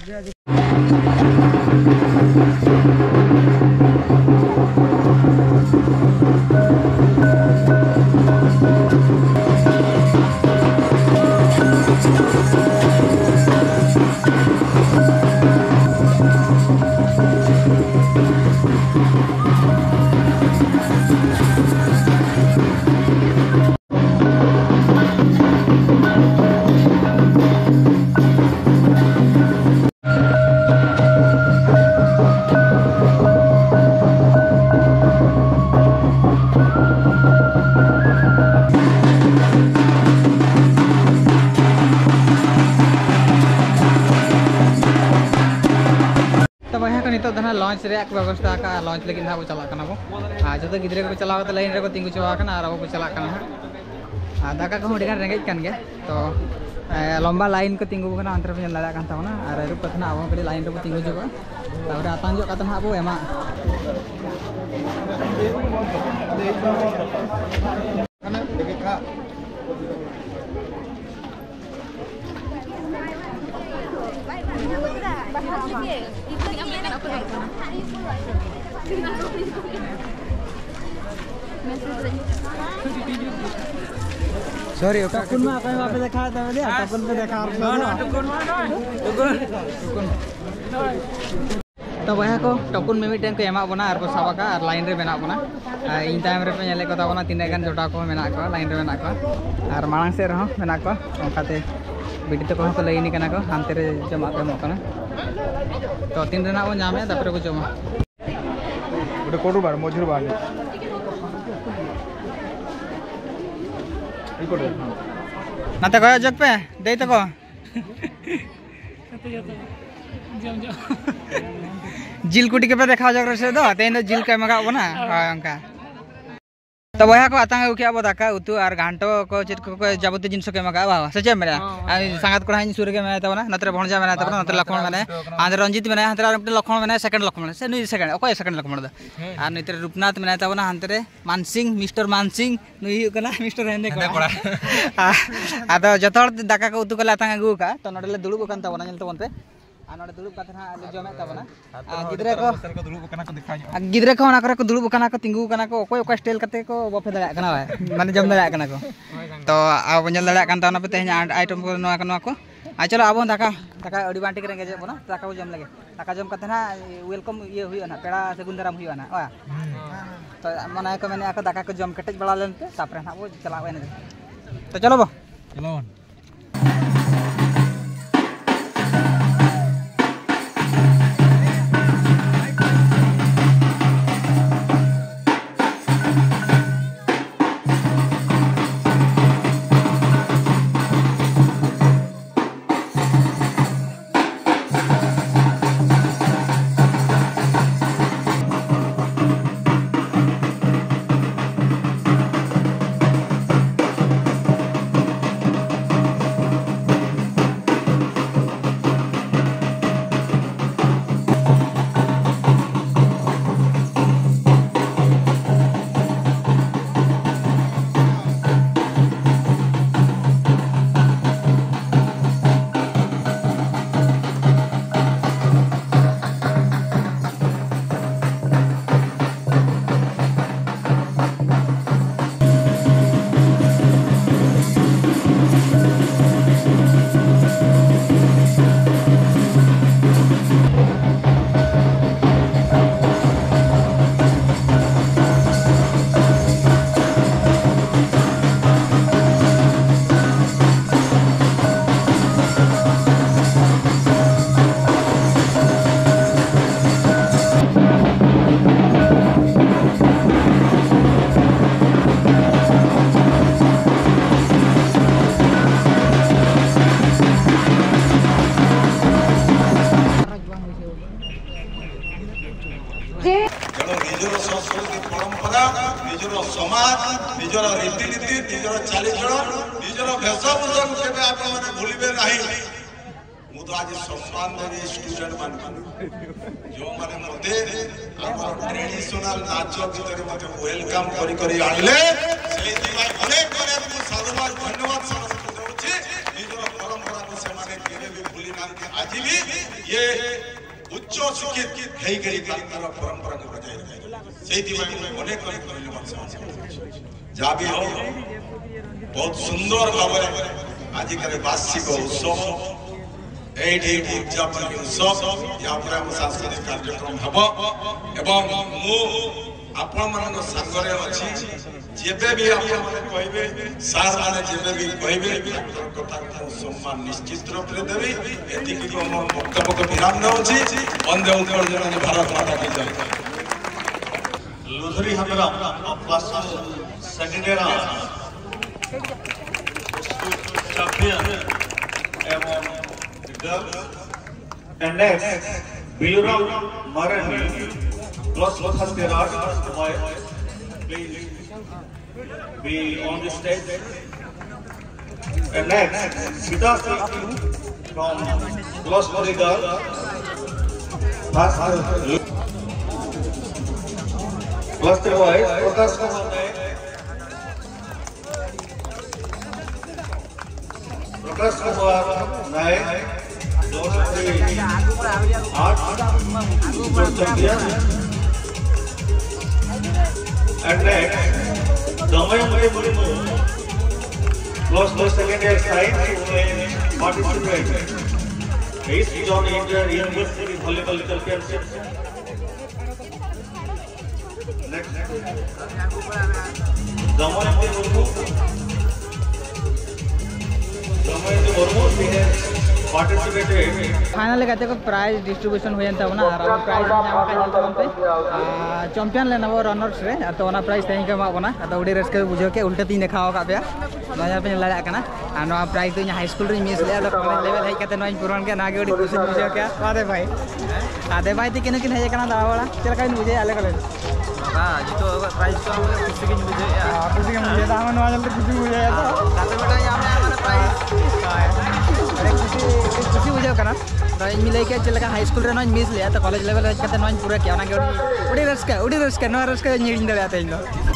ᱛᱚ ᱵᱚᱭᱦᱟ ᱠᱚ, ᱱᱤᱛᱚᱜ ᱫᱚ ᱱᱟᱦᱟᱜ ᱞᱚᱧᱪ ᱨᱮᱭᱟᱜ ᱠᱚ ᱵᱮᱵᱚᱥᱛᱷᱟ ᱟᱠᱟᱫᱼᱟ᱾ ᱞᱚᱧᱪ ᱞᱟᱹᱜᱤᱫ ᱱᱟᱦᱟᱜ ᱵᱚ ᱪᱟᱞᱟᱜ ᱠᱟᱱᱟ ᱵᱚ᱾ ᱟᱨ ᱡᱚᱛᱚ ᱜᱤᱫᱽᱨᱟᱹ ᱠᱚ ᱪᱟᱞᱟᱣ ᱠᱟᱛᱮ ᱞᱟᱭᱤᱱ ᱨᱮᱠᱚ ᱛᱤᱸᱜᱩ ᱪᱟᱵᱟ ᱟᱠᱟᱱᱟ ᱟᱨ ᱟᱵᱚ ᱵᱚ ᱪᱟᱞᱟᱜ ᱠᱟᱱᱟ ᱱᱟᱦᱟᱜ᱾ ᱟᱨ ᱫᱟᱠᱟ ᱠᱚᱦᱚᱸ ᱟᱹᱰᱤ ᱜᱟᱱ ᱨᱮᱸᱜᱮᱡ ᱠᱟᱱ ᱜᱮᱭᱟ᱾ ᱛᱚ, ᱮ, ᱞᱚᱢᱵᱟ ᱞᱟᱭᱤᱱ ᱠᱚ ᱛᱤᱸᱜᱩ ᱟᱠᱟᱱᱟ, ᱚᱱᱛᱮ ᱨᱮᱯᱮ ᱧᱮᱞ ᱫᱟᱲᱮᱭᱟᱜ ᱠᱟᱱ ᱛᱟᱵᱚᱱᱟ᱾ ᱟᱨ ᱟᱹᱨᱩᱵ ᱠᱟᱛᱮ ᱱᱟᱦᱟᱜ ᱟᱵᱚ ᱦᱚᱸ ᱠᱟᱹᱴᱤᱡ ᱞᱟᱭᱤᱱ ᱨᱮᱵᱚ ᱛᱤᱸᱜᱩ ᱧᱚᱜᱚᱜᱼᱟ᱾ ᱛᱟᱨᱯᱚᱨᱮ ᱟᱛᱟᱝ ᱡᱚᱜ ᱠᱟᱛᱮ ᱱᱟᱦᱟᱜ ᱵᱚ ᱮᱢᱟ᱾ ᱥᱚᱨᱤ, ᱚᱠᱟ ᱴᱩᱠᱩᱱ ᱢᱟ ᱚᱠᱚᱭ ᱦᱚᱸ ᱵᱟᱯᱮ ᱫᱮᱠᱷᱟᱣ ᱛᱟᱵᱚᱱᱟ, ᱴᱩᱠᱩᱱ ᱯᱮ ᱫᱮᱠᱷᱟᱣ ᱟᱵᱚᱱᱟ᱾ ᱛᱚ ᱵᱚᱭᱦᱟ ᱠᱚ, ᱴᱩᱠᱩᱱ ᱢᱤᱢᱤᱫᱴᱮᱱ ᱠᱚ ᱮᱢᱟᱜ ᱵᱚᱱᱟ ᱟᱨ ᱠᱚ ᱥᱟᱵ ᱟᱠᱟᱫᱼᱟ ᱟᱨ ᱞᱟᱭᱤᱱ ᱨᱮ ᱢᱮᱱᱟᱜ ᱵᱚᱱᱟ᱾ ᱟᱨ ᱤᱧ ᱛᱟᱭᱚᱢ ᱨᱮᱯᱮ ᱧᱮᱞᱮᱫ ᱠᱚ ᱛᱟᱵᱚᱱᱟ, ᱛᱤᱱᱟᱹᱜ ᱜᱟᱱ ᱡᱚᱴᱟᱣ ᱠᱚ ᱢᱮᱱᱟᱜ ᱠᱚᱣᱟ, ᱞᱟᱭᱤᱱ ᱨᱮ ᱢᱮᱱᱟᱜ ᱠᱚᱣᱟ᱾ ᱟᱨ ᱢᱟᱲᱟᱝ ᱥᱮᱫ ᱨᱮᱦᱚᱸ ᱢᱮᱱᱟᱜ ᱠᱚᱣᱟ, ᱚᱱᱠᱟᱛᱮ ᱵᱤᱴᱤ ᱛᱟᱠᱚ ᱦᱚᱸᱠᱚ ᱞᱟᱭᱤᱱ ᱠᱟᱱᱟ ᱠᱚ, ᱦᱟᱱᱛᱮ ᱨᱮ ᱡᱚᱢᱟᱜ ᱠᱚ ᱮᱢᱚᱜ ᱠᱟᱱᱟ᱾ ᱛᱚ ᱛᱤᱱ ᱨᱮ ᱱᱟᱜ ᱵᱚᱱ ᱧᱟᱢᱮᱫᱼᱟ, ᱛᱟᱨᱯᱚᱨᱮ ᱵᱚ ᱡᱚᱢᱟ᱾ ᱜᱚᱴᱟ ᱠᱚᱴᱩᱨ ᱵᱟᱨ, ᱢᱚᱡᱩᱨ ᱵᱟᱨ᱾ ᱱᱟᱛᱮ ᱠᱚᱭᱚᱜ ᱡᱚᱜ ᱯᱮ, ᱫᱟᱹᱭ ᱛᱟᱠᱚ᱾ ᱡᱤᱞ ᱠᱩᱴᱤ ᱠᱚᱯᱮ ᱫᱮᱠᱷᱟᱣ ᱡᱚᱜ ᱨᱮᱥᱮ ᱫᱚ, ᱛᱮᱦᱮᱧ ᱫᱚ ᱡᱤᱞ ᱠᱚ ᱮᱢ ᱟᱠᱟᱫ ᱵᱚᱱᱟ᱾ ᱦᱳᱭ, ᱚᱱᱠᱟ᱾ ᱛᱚ ᱵᱚᱭᱦᱟ ᱠᱚ, ᱟᱛᱟᱝ ᱟᱹᱜᱩ ᱠᱮᱜᱼᱟ ᱵᱚ ᱫᱟᱠᱟ, ᱩᱛᱩ ᱟᱨ ᱜᱷᱟᱱᱴᱚ ᱠᱚ, ᱪᱮᱫ ᱠᱚ ᱠᱚ ᱡᱟᱵᱚᱛᱤᱭᱚ ᱡᱤᱱᱤᱥ ᱠᱚ ᱮᱢ ᱟᱠᱟᱫᱼᱟ, ᱵᱟᱝ? ᱥᱮ ᱪᱮᱫ ᱮᱢ ᱢᱮᱱᱟ? ᱦᱚᱸ, ᱟᱨ ᱦᱳᱭ᱾ ᱥᱟᱸᱜᱟᱛ ᱠᱚᱲᱟ ᱦᱟᱸᱜ ᱤᱧ ᱥᱩᱨ ᱨᱮᱜᱮ ᱢᱮᱱᱟᱭ ᱛᱟᱵᱚᱱᱟ, ᱱᱚᱛᱮ ᱨᱮ ᱵᱷᱚᱱᱡᱟ ᱢᱮᱱᱟᱭ ᱛᱟᱵᱚᱱᱟ, ᱱᱚᱛᱮ ᱨᱮ ᱞᱚᱠᱷᱢᱚᱬ ᱢᱮᱱᱟᱭᱟ, ᱦᱟᱱᱛᱮ ᱨᱮ ᱟᱨ ᱢᱤᱫᱴᱮᱱ ᱞᱚᱠᱷᱢᱚᱬ ᱢᱮᱱᱟᱭᱟ, second ᱞᱚᱠᱷᱢᱚᱬ, ᱥᱮ ᱱᱩᱭ second, ᱚᱠᱚᱭ second ᱞᱚᱠᱷᱢᱚᱬ ᱫᱚ? ᱦᱮᱸ᱾ ᱟᱨ ᱱᱚᱛᱮ ᱨᱮ ᱨᱩᱯᱱᱟᱛᱷ ᱢᱮᱱᱟᱭ ᱛᱟᱵᱚᱱᱟ, ᱦᱟᱱᱛᱮ ᱨᱮ ᱢᱟᱱᱥᱤᱝ, ᱢᱤᱥᱴᱟᱨ ᱢᱟᱱᱥᱤᱝ, ᱱᱩᱭ ᱦᱩᱭᱩᱜ ᱠᱟᱱᱟ ᱢᱤᱥᱴᱟᱨ ᱦᱮᱸᱫᱮ ᱦᱮᱸᱫᱮ ᱠᱚᱲᱟ᱾ ᱠᱚᱲᱟ᱾ ᱟᱨ ᱟᱫᱚ ᱡᱚᱛᱚ ᱦᱚᱲ ᱫᱟᱠᱟ ᱠᱚ ᱩᱛᱩ ᱠᱚᱞᱮ ᱟᱛᱟᱝ ᱟᱹᱜᱩ ᱟᱠᱟᱫᱼᱟ, ᱛᱚ ᱱᱚᱸᱰᱮ ᱞᱮ ᱫᱩᱲᱩᱵ ᱟᱠᱟᱱ ᱛᱟᱵᱚᱱᱟ, ᱧᱮᱞ ᱛᱟᱵᱚᱱ ᱯᱮ᱾ ᱟᱨ ᱱᱚᱸᱰᱮ ᱫᱩᱲᱩᱵ ᱠᱟᱛᱮ ᱦᱟᱸᱜ ᱞᱮ ᱡᱚᱢᱮᱫ ᱛᱟᱵᱚᱱᱟ᱾ ᱟᱨ ᱜᱤᱫᱽᱨᱟᱹ ᱠᱚ, ᱫᱩᱲᱩᱵ ᱟᱠᱟᱱᱟ ᱠᱚ, ᱫᱮᱠᱷᱟᱣ ᱧᱚᱜ᱾ ᱟᱨ ᱜᱤᱫᱽᱨᱟᱹ ᱠᱚ ᱚᱱᱟ ᱠᱚᱨᱮ ᱠᱚ ᱫᱩᱲᱩᱵ ᱟᱠᱟᱱᱟ ᱠᱚ, ᱛᱤᱸᱜᱩ ᱟᱠᱟᱱᱟ ᱠᱚ, ᱚᱠᱚᱭ ᱚᱠᱟ style ᱠᱟᱛᱮ ᱠᱚ ᱵᱚᱯᱷᱮ ᱫᱟᱲᱮᱭᱟᱜ ᱠᱟᱱᱟ, ᱵᱟᱭ? ᱢᱟᱱᱮ ᱡᱚᱢ ᱫᱟᱲᱮᱭᱟᱜ ᱠᱟᱱᱟ ᱠᱚ᱾ ᱦᱳᱭ ᱜᱚᱝᱠᱮ᱾ ᱛᱚ ᱟᱵᱚ ᱧᱮᱞ ᱫᱟᱲᱮᱭᱟᱜ ᱠᱟᱱ ᱛᱟᱵᱚᱱᱟ ᱯᱮ ᱛᱮᱦᱮᱧ ᱟᱭᱴᱮᱢ ᱠᱚ ᱱᱚᱣᱟ ᱠᱚ, ᱱᱚᱣᱟ ᱠᱚ᱾ ᱟᱨ ᱪᱚᱞᱚ ᱟᱵᱚ ᱫᱟᱠᱟ, ᱫᱟᱠᱟ ᱟᱹᱰᱤ ᱵᱟᱝ ᱴᱷᱤᱠ ᱨᱮᱸᱜᱮᱡᱮᱫ ᱵᱚᱱᱟ, ᱫᱟᱠᱟ ᱵᱚ ᱡᱚᱢ ᱞᱮᱜᱮ᱾ ᱫᱟᱠᱟ ᱡᱚᱢ ᱠᱟᱛᱮ ᱱᱟᱦᱟᱜ welcome ᱤᱭᱟᱹ ᱦᱩᱭᱩᱜᱼᱟ ᱱᱟᱦᱟᱜ, ᱯᱮᱲᱟ ᱥᱟᱹᱜᱩᱱ ᱫᱟᱨᱟᱢ ᱦᱩᱭᱩᱜᱼᱟ ᱱᱟᱦᱟᱜ, ᱚᱭ᱾ ᱦᱩᱸ᱾ ᱛᱚ ᱢᱟᱱᱮ ᱠᱚ ᱢᱮᱱᱮᱫᱼᱟ ᱠᱚ ᱫᱟᱠᱟ ᱠᱚ ᱡᱚᱢ ᱠᱮᱴᱮᱡ ᱵᱟᱲᱟ ᱞᱮᱱ ᱯᱮ, ᱛᱟᱯᱚᱨᱮ ᱱᱟᱦᱟᱜ ᱵᱚ ᱪᱟᱞᱟᱜᱼᱟ ᱮᱱᱮᱡ᱾ ᱛᱚ ᱪᱚᱞᱚ ᱵᱚ᱾ ᱪᱚᱞᱚ ᱵᱚᱱ᱾ ନିଜର ରୀତିନୀତି, ନିଜର ଚାଲିଚଳନ, ନିଜର ବେଶଭୂଷାକୁ କେବେ ଆପଣମାନେ ଭୁଲିବେ ନାହିଁ। ମୁଁ ତ ଆଜି ସମ୍ମାନ ଦେବି ଷ୍ଟୁଡେଣ୍ଟ ମାନଙ୍କୁ, ଯେଉଁମାନେ ମୋତେ ଆମର ଟ୍ରାଡିସନାଲ ନାଚ ଭିତରେ ମୋତେ ୱେଲକମ୍ କରି କରି ଆଣିଲେ। ସେଇଥିପାଇଁ ଅନେକ ଅନେକ ମୁଁ ସାଧୁବାଦ, ଧନ୍ୟବାଦ ସେମାନଙ୍କୁ ଦେଉଛି। ନିଜର ପରମ୍ପରାକୁ ସେମାନେ କେବେ ବି ଭୁଲି ନାହାନ୍ତି। ଆଜି ବି ଇଏ ଉଚ୍ଚ ଶିକ୍ଷିତ ହେଇକରି ତାଙ୍କର ପରମ୍ପରାକୁ ବଜାୟ ରଖିଛନ୍ତି। ସେଇଥିପାଇଁ ମୁଁ ଅନେକ ଅନେକ ଧନ୍ୟବାଦ ସେମାନଙ୍କୁ ଦେଉଛି। ଯାହା ବି ହଉ, ବହୁତ ସୁନ୍ଦର ଭାବରେ ଆଜିକାର ବାର୍ଷିକ ଉତ୍ସବ ଏଇଠି ଉଦ୍ଯାପନୀ ଉତ୍ସବ, ୟା ପରେ ଆମ ସାଂସ୍କୃତିକ କାର୍ଯ୍ୟକ୍ରମ ହେବ। ଏବଂ ମୁଁ ଆପଣମାନଙ୍କ ସାଙ୍ଗରେ ଅଛି। ଯେବେ ବି ଆପଣମାନେ କହିବେ, ସାର୍ ମାନେ ଯେବେ ବି କହିବେ, ତାଙ୍କର କଥାକୁ ମୁଁ ସମ୍ମାନ ନିଶ୍ଚିତ ରୂପରେ ଦେବି। ଏତିକି ମୁଁ ମୋର ବକ୍ତବ୍ୟକୁ ବିରାମ ଦେଉଛି। ବନ୍ଦେ ଉତ୍କଳ ଜନନୀ, ଭାରତ ମାତା କି ଜୟ। Ludhuri Hembrem of class two second year, champion among the girls. And next, Biluram Marandi, class first year, please be on the stage. And next, Sita Singh from Glossary Girl. First, Glossary Boys, Prakash Kumar Naik. Prakash Kumar Naik, Glossary Art, champion. And next, Damayanti Murmu, class two second year science, who will participate East Zone Inter University Volleyball Championship. Next, Damayanti Murmu. Damayanti Murmu, she has participated. Finally ᱜᱟᱛᱮ ᱠᱚ, prize distribution ᱦᱩᱭᱮᱱ ᱛᱟᱵᱚᱱᱟ ᱟᱨ ᱟᱵᱚ prize ᱧᱟᱢ ᱟᱠᱟᱫ, ᱧᱮᱞ ᱛᱟᱵᱚᱱ ᱯᱮ᱾ ᱟᱨ champion ᱞᱮᱱᱟ ᱵᱚ runners ᱨᱮ, ᱟᱨ ᱛᱚ ᱚᱱᱟ prize ᱛᱮᱦᱮᱧ ᱠᱚ ᱮᱢᱟᱜ ᱵᱚᱱᱟ᱾ ᱟᱫᱚ ᱟᱹᱰᱤ ᱨᱟᱹᱥᱠᱟᱹ ᱵᱩᱡᱷᱟᱹᱣ ᱠᱮᱫ, ᱩᱞᱴᱟᱹ ᱛᱤᱧ ᱫᱮᱠᱷᱟᱣ ᱟᱠᱟᱫ ᱯᱮᱭᱟ, ᱱᱚᱣᱟ ᱧᱮᱞ ᱯᱮ, ᱧᱮᱞ ᱫᱟᱲᱮᱭᱟᱜ ᱠᱟᱱᱟ᱾ ᱟᱨ ᱱᱚᱣᱟ prize ᱫᱚ ᱤᱧ high school ᱨᱤᱧ miss ᱞᱮᱫᱼᱟ, ᱟᱫᱚ college level ᱦᱮᱡ ᱠᱟᱛᱮ ᱱᱚᱣᱟᱧ ᱯᱩᱨᱚᱱ ᱠᱮᱫ, ᱱᱚᱣᱟ ᱜᱮ ᱟᱹᱰᱤ ᱠᱩᱥᱤᱧ ᱵᱩᱡᱷᱟᱹᱣ ᱠᱮᱫᱼᱟ᱾ ᱟᱫᱮ ᱵᱷᱟᱭ, ᱟᱫᱮ ᱵᱷᱟᱭ ᱛᱤᱠᱤᱱ ᱦᱚᱸᱠᱤᱱ ᱦᱮᱡ ᱟᱠᱟᱱᱟ ᱫᱟᱬᱟ ᱵᱟᱲᱟ᱾ ᱪᱮᱫ ᱞᱮᱠᱟ ᱵᱤᱱ ᱵᱩᱡᱷᱟᱹᱣᱮᱫᱼᱟ ᱟᱞᱮ college? ᱦᱮᱸ, ᱡᱚᱛᱚ ᱟᱵᱚᱣᱟᱜ prize ᱠᱚ ᱟᱢ ᱠᱩᱥᱤ ᱜᱤᱧ ᱵᱩᱡᱷᱟᱹᱣᱮᱫᱼᱟ᱾ ᱟᱨ ᱠᱩᱥᱤ ᱜᱮᱢ ᱵᱩᱡᱷᱟᱹᱣᱮᱫᱟ, ᱟᱢ ᱱᱚᱣᱟ ᱧᱮᱞᱛᱮ ᱠᱩᱥᱤᱢ ᱵᱩᱡᱷᱟᱹᱣᱮᱫᱟ ᱛᱚ? ᱜᱟᱛᱮ ᱢᱤᱫᱴᱟᱝ ᱧᱟᱢ ᱮᱱᱟ, ᱢᱟᱱᱮ prize᱾ ᱦᱳᱭ᱾ ᱟᱹᱰᱤ ᱠᱩᱥᱤ, ᱟᱹᱰᱤ ᱠᱩᱥᱤ ᱵᱩᱡᱷᱟᱹᱜ ᱠᱟᱱᱟ᱾ ᱛᱚ, ᱤᱧ ᱞᱟᱹᱭ ᱠᱮᱫ ᱪᱮᱫ ᱞᱮᱠᱟ high school ᱨᱮ ᱱᱚᱣᱟᱧ miss ᱞᱮᱫᱼᱟ, ᱛᱚ college level ᱦᱮᱡ ᱠᱟᱛᱮ ᱱᱚᱣᱟᱧ ᱯᱩᱨᱟᱹ ᱠᱮᱫᱼᱟ, ᱚᱱᱟᱜᱮ ᱟᱹᱰᱤ, ᱟᱹᱰᱤ ᱨᱟᱹᱥᱠᱟᱹ, ᱟᱹᱰᱤ ᱨᱟᱹᱥᱠᱟᱹ, ᱱᱚᱣᱟ ᱨᱟᱹᱥᱠᱟᱹ ᱫᱚ ᱤᱧ ᱦᱤᱲᱤᱧ ᱫᱟᱲᱮᱭᱟᱜᱼᱟ ᱛᱮᱦᱮᱧ ᱫᱚ᱾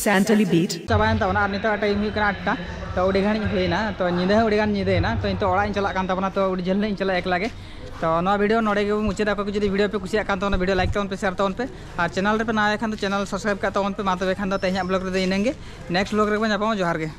Tantally beat. ᱪᱟᱵᱟᱭᱮᱱ ᱛᱟᱵᱚᱱᱟ ᱟᱨ ᱱᱤᱛᱚᱜ ᱴᱟᱭᱤᱢ ᱦᱩᱭᱩᱜ ᱠᱟᱱᱟ ᱟᱴᱴᱟ᱾ ᱛᱚ ᱟᱹᱰᱤ ᱜᱷᱟᱹᱲᱤᱡ ᱦᱩᱭᱱᱟ, ᱛᱚ ᱧᱤᱫᱟᱹ ᱦᱚᱸ ᱟᱹᱰᱤ ᱜᱟᱱ ᱧᱤᱫᱟᱹᱭᱮᱱᱟ᱾ ᱛᱚ ᱱᱤᱛᱚᱜ ᱚᱲᱟᱜ ᱤᱧ ᱪᱟᱞᱟᱜ ᱠᱟᱱ ᱛᱟᱵᱚᱱᱟ, ᱛᱚ ᱟᱹᱰᱤ ᱡᱷᱟᱹᱞ ᱧᱚᱜ ᱤᱧ ᱪᱟᱞᱟᱜᱼᱟ ᱮᱠᱞᱟ ᱜᱮ᱾ ᱛᱚ ᱱᱚᱣᱟ ᱵᱷᱤᱰᱤᱭᱳ ᱱᱚᱰᱮ ᱜᱮᱵᱚᱱ ᱢᱩᱪᱟᱹᱫᱟ᱾ ᱚᱠᱚᱭ ᱠᱚ ᱡᱩᱫᱤ ᱵᱷᱤᱰᱤᱭᱳ ᱯᱮ ᱠᱩᱥᱤᱭᱟᱜ ᱠᱟᱱ ᱛᱟᱵᱚᱱᱟ, ᱵᱷᱤᱰᱤᱭᱳ ᱞᱟᱭᱤᱠ ᱛᱟᱵᱚᱱ ᱯᱮ, ᱥᱮᱭᱟᱨ ᱛᱟᱵᱚᱱ ᱯᱮ, ᱟᱨ ᱪᱮᱱᱮᱞ ᱨᱮᱯᱮ ᱱᱟᱣᱟ ᱠᱷᱟᱱ ᱫᱚ ᱪᱮᱱᱮᱞ ᱥᱟᱵᱥᱠᱨᱟᱭᱤᱵ ᱠᱟᱜ ᱛᱟᱵᱚᱱ ᱯᱮ᱾ ᱢᱟ ᱛᱚᱵᱮ ᱠᱷᱟᱱ ᱫᱚ ᱛᱮᱦᱮᱧᱟᱜ ᱵᱞᱚᱜ ᱨᱮᱫᱚ ᱤᱱᱟᱹᱝ ᱜᱮ᱾ ᱱᱮᱠᱥᱴ ᱵᱞᱚᱜ ᱨᱮᱵᱚᱱ ᱧᱟᱯᱟᱢᱟ᱾ ᱡᱚᱦᱟᱨ ᱜᱮ᱾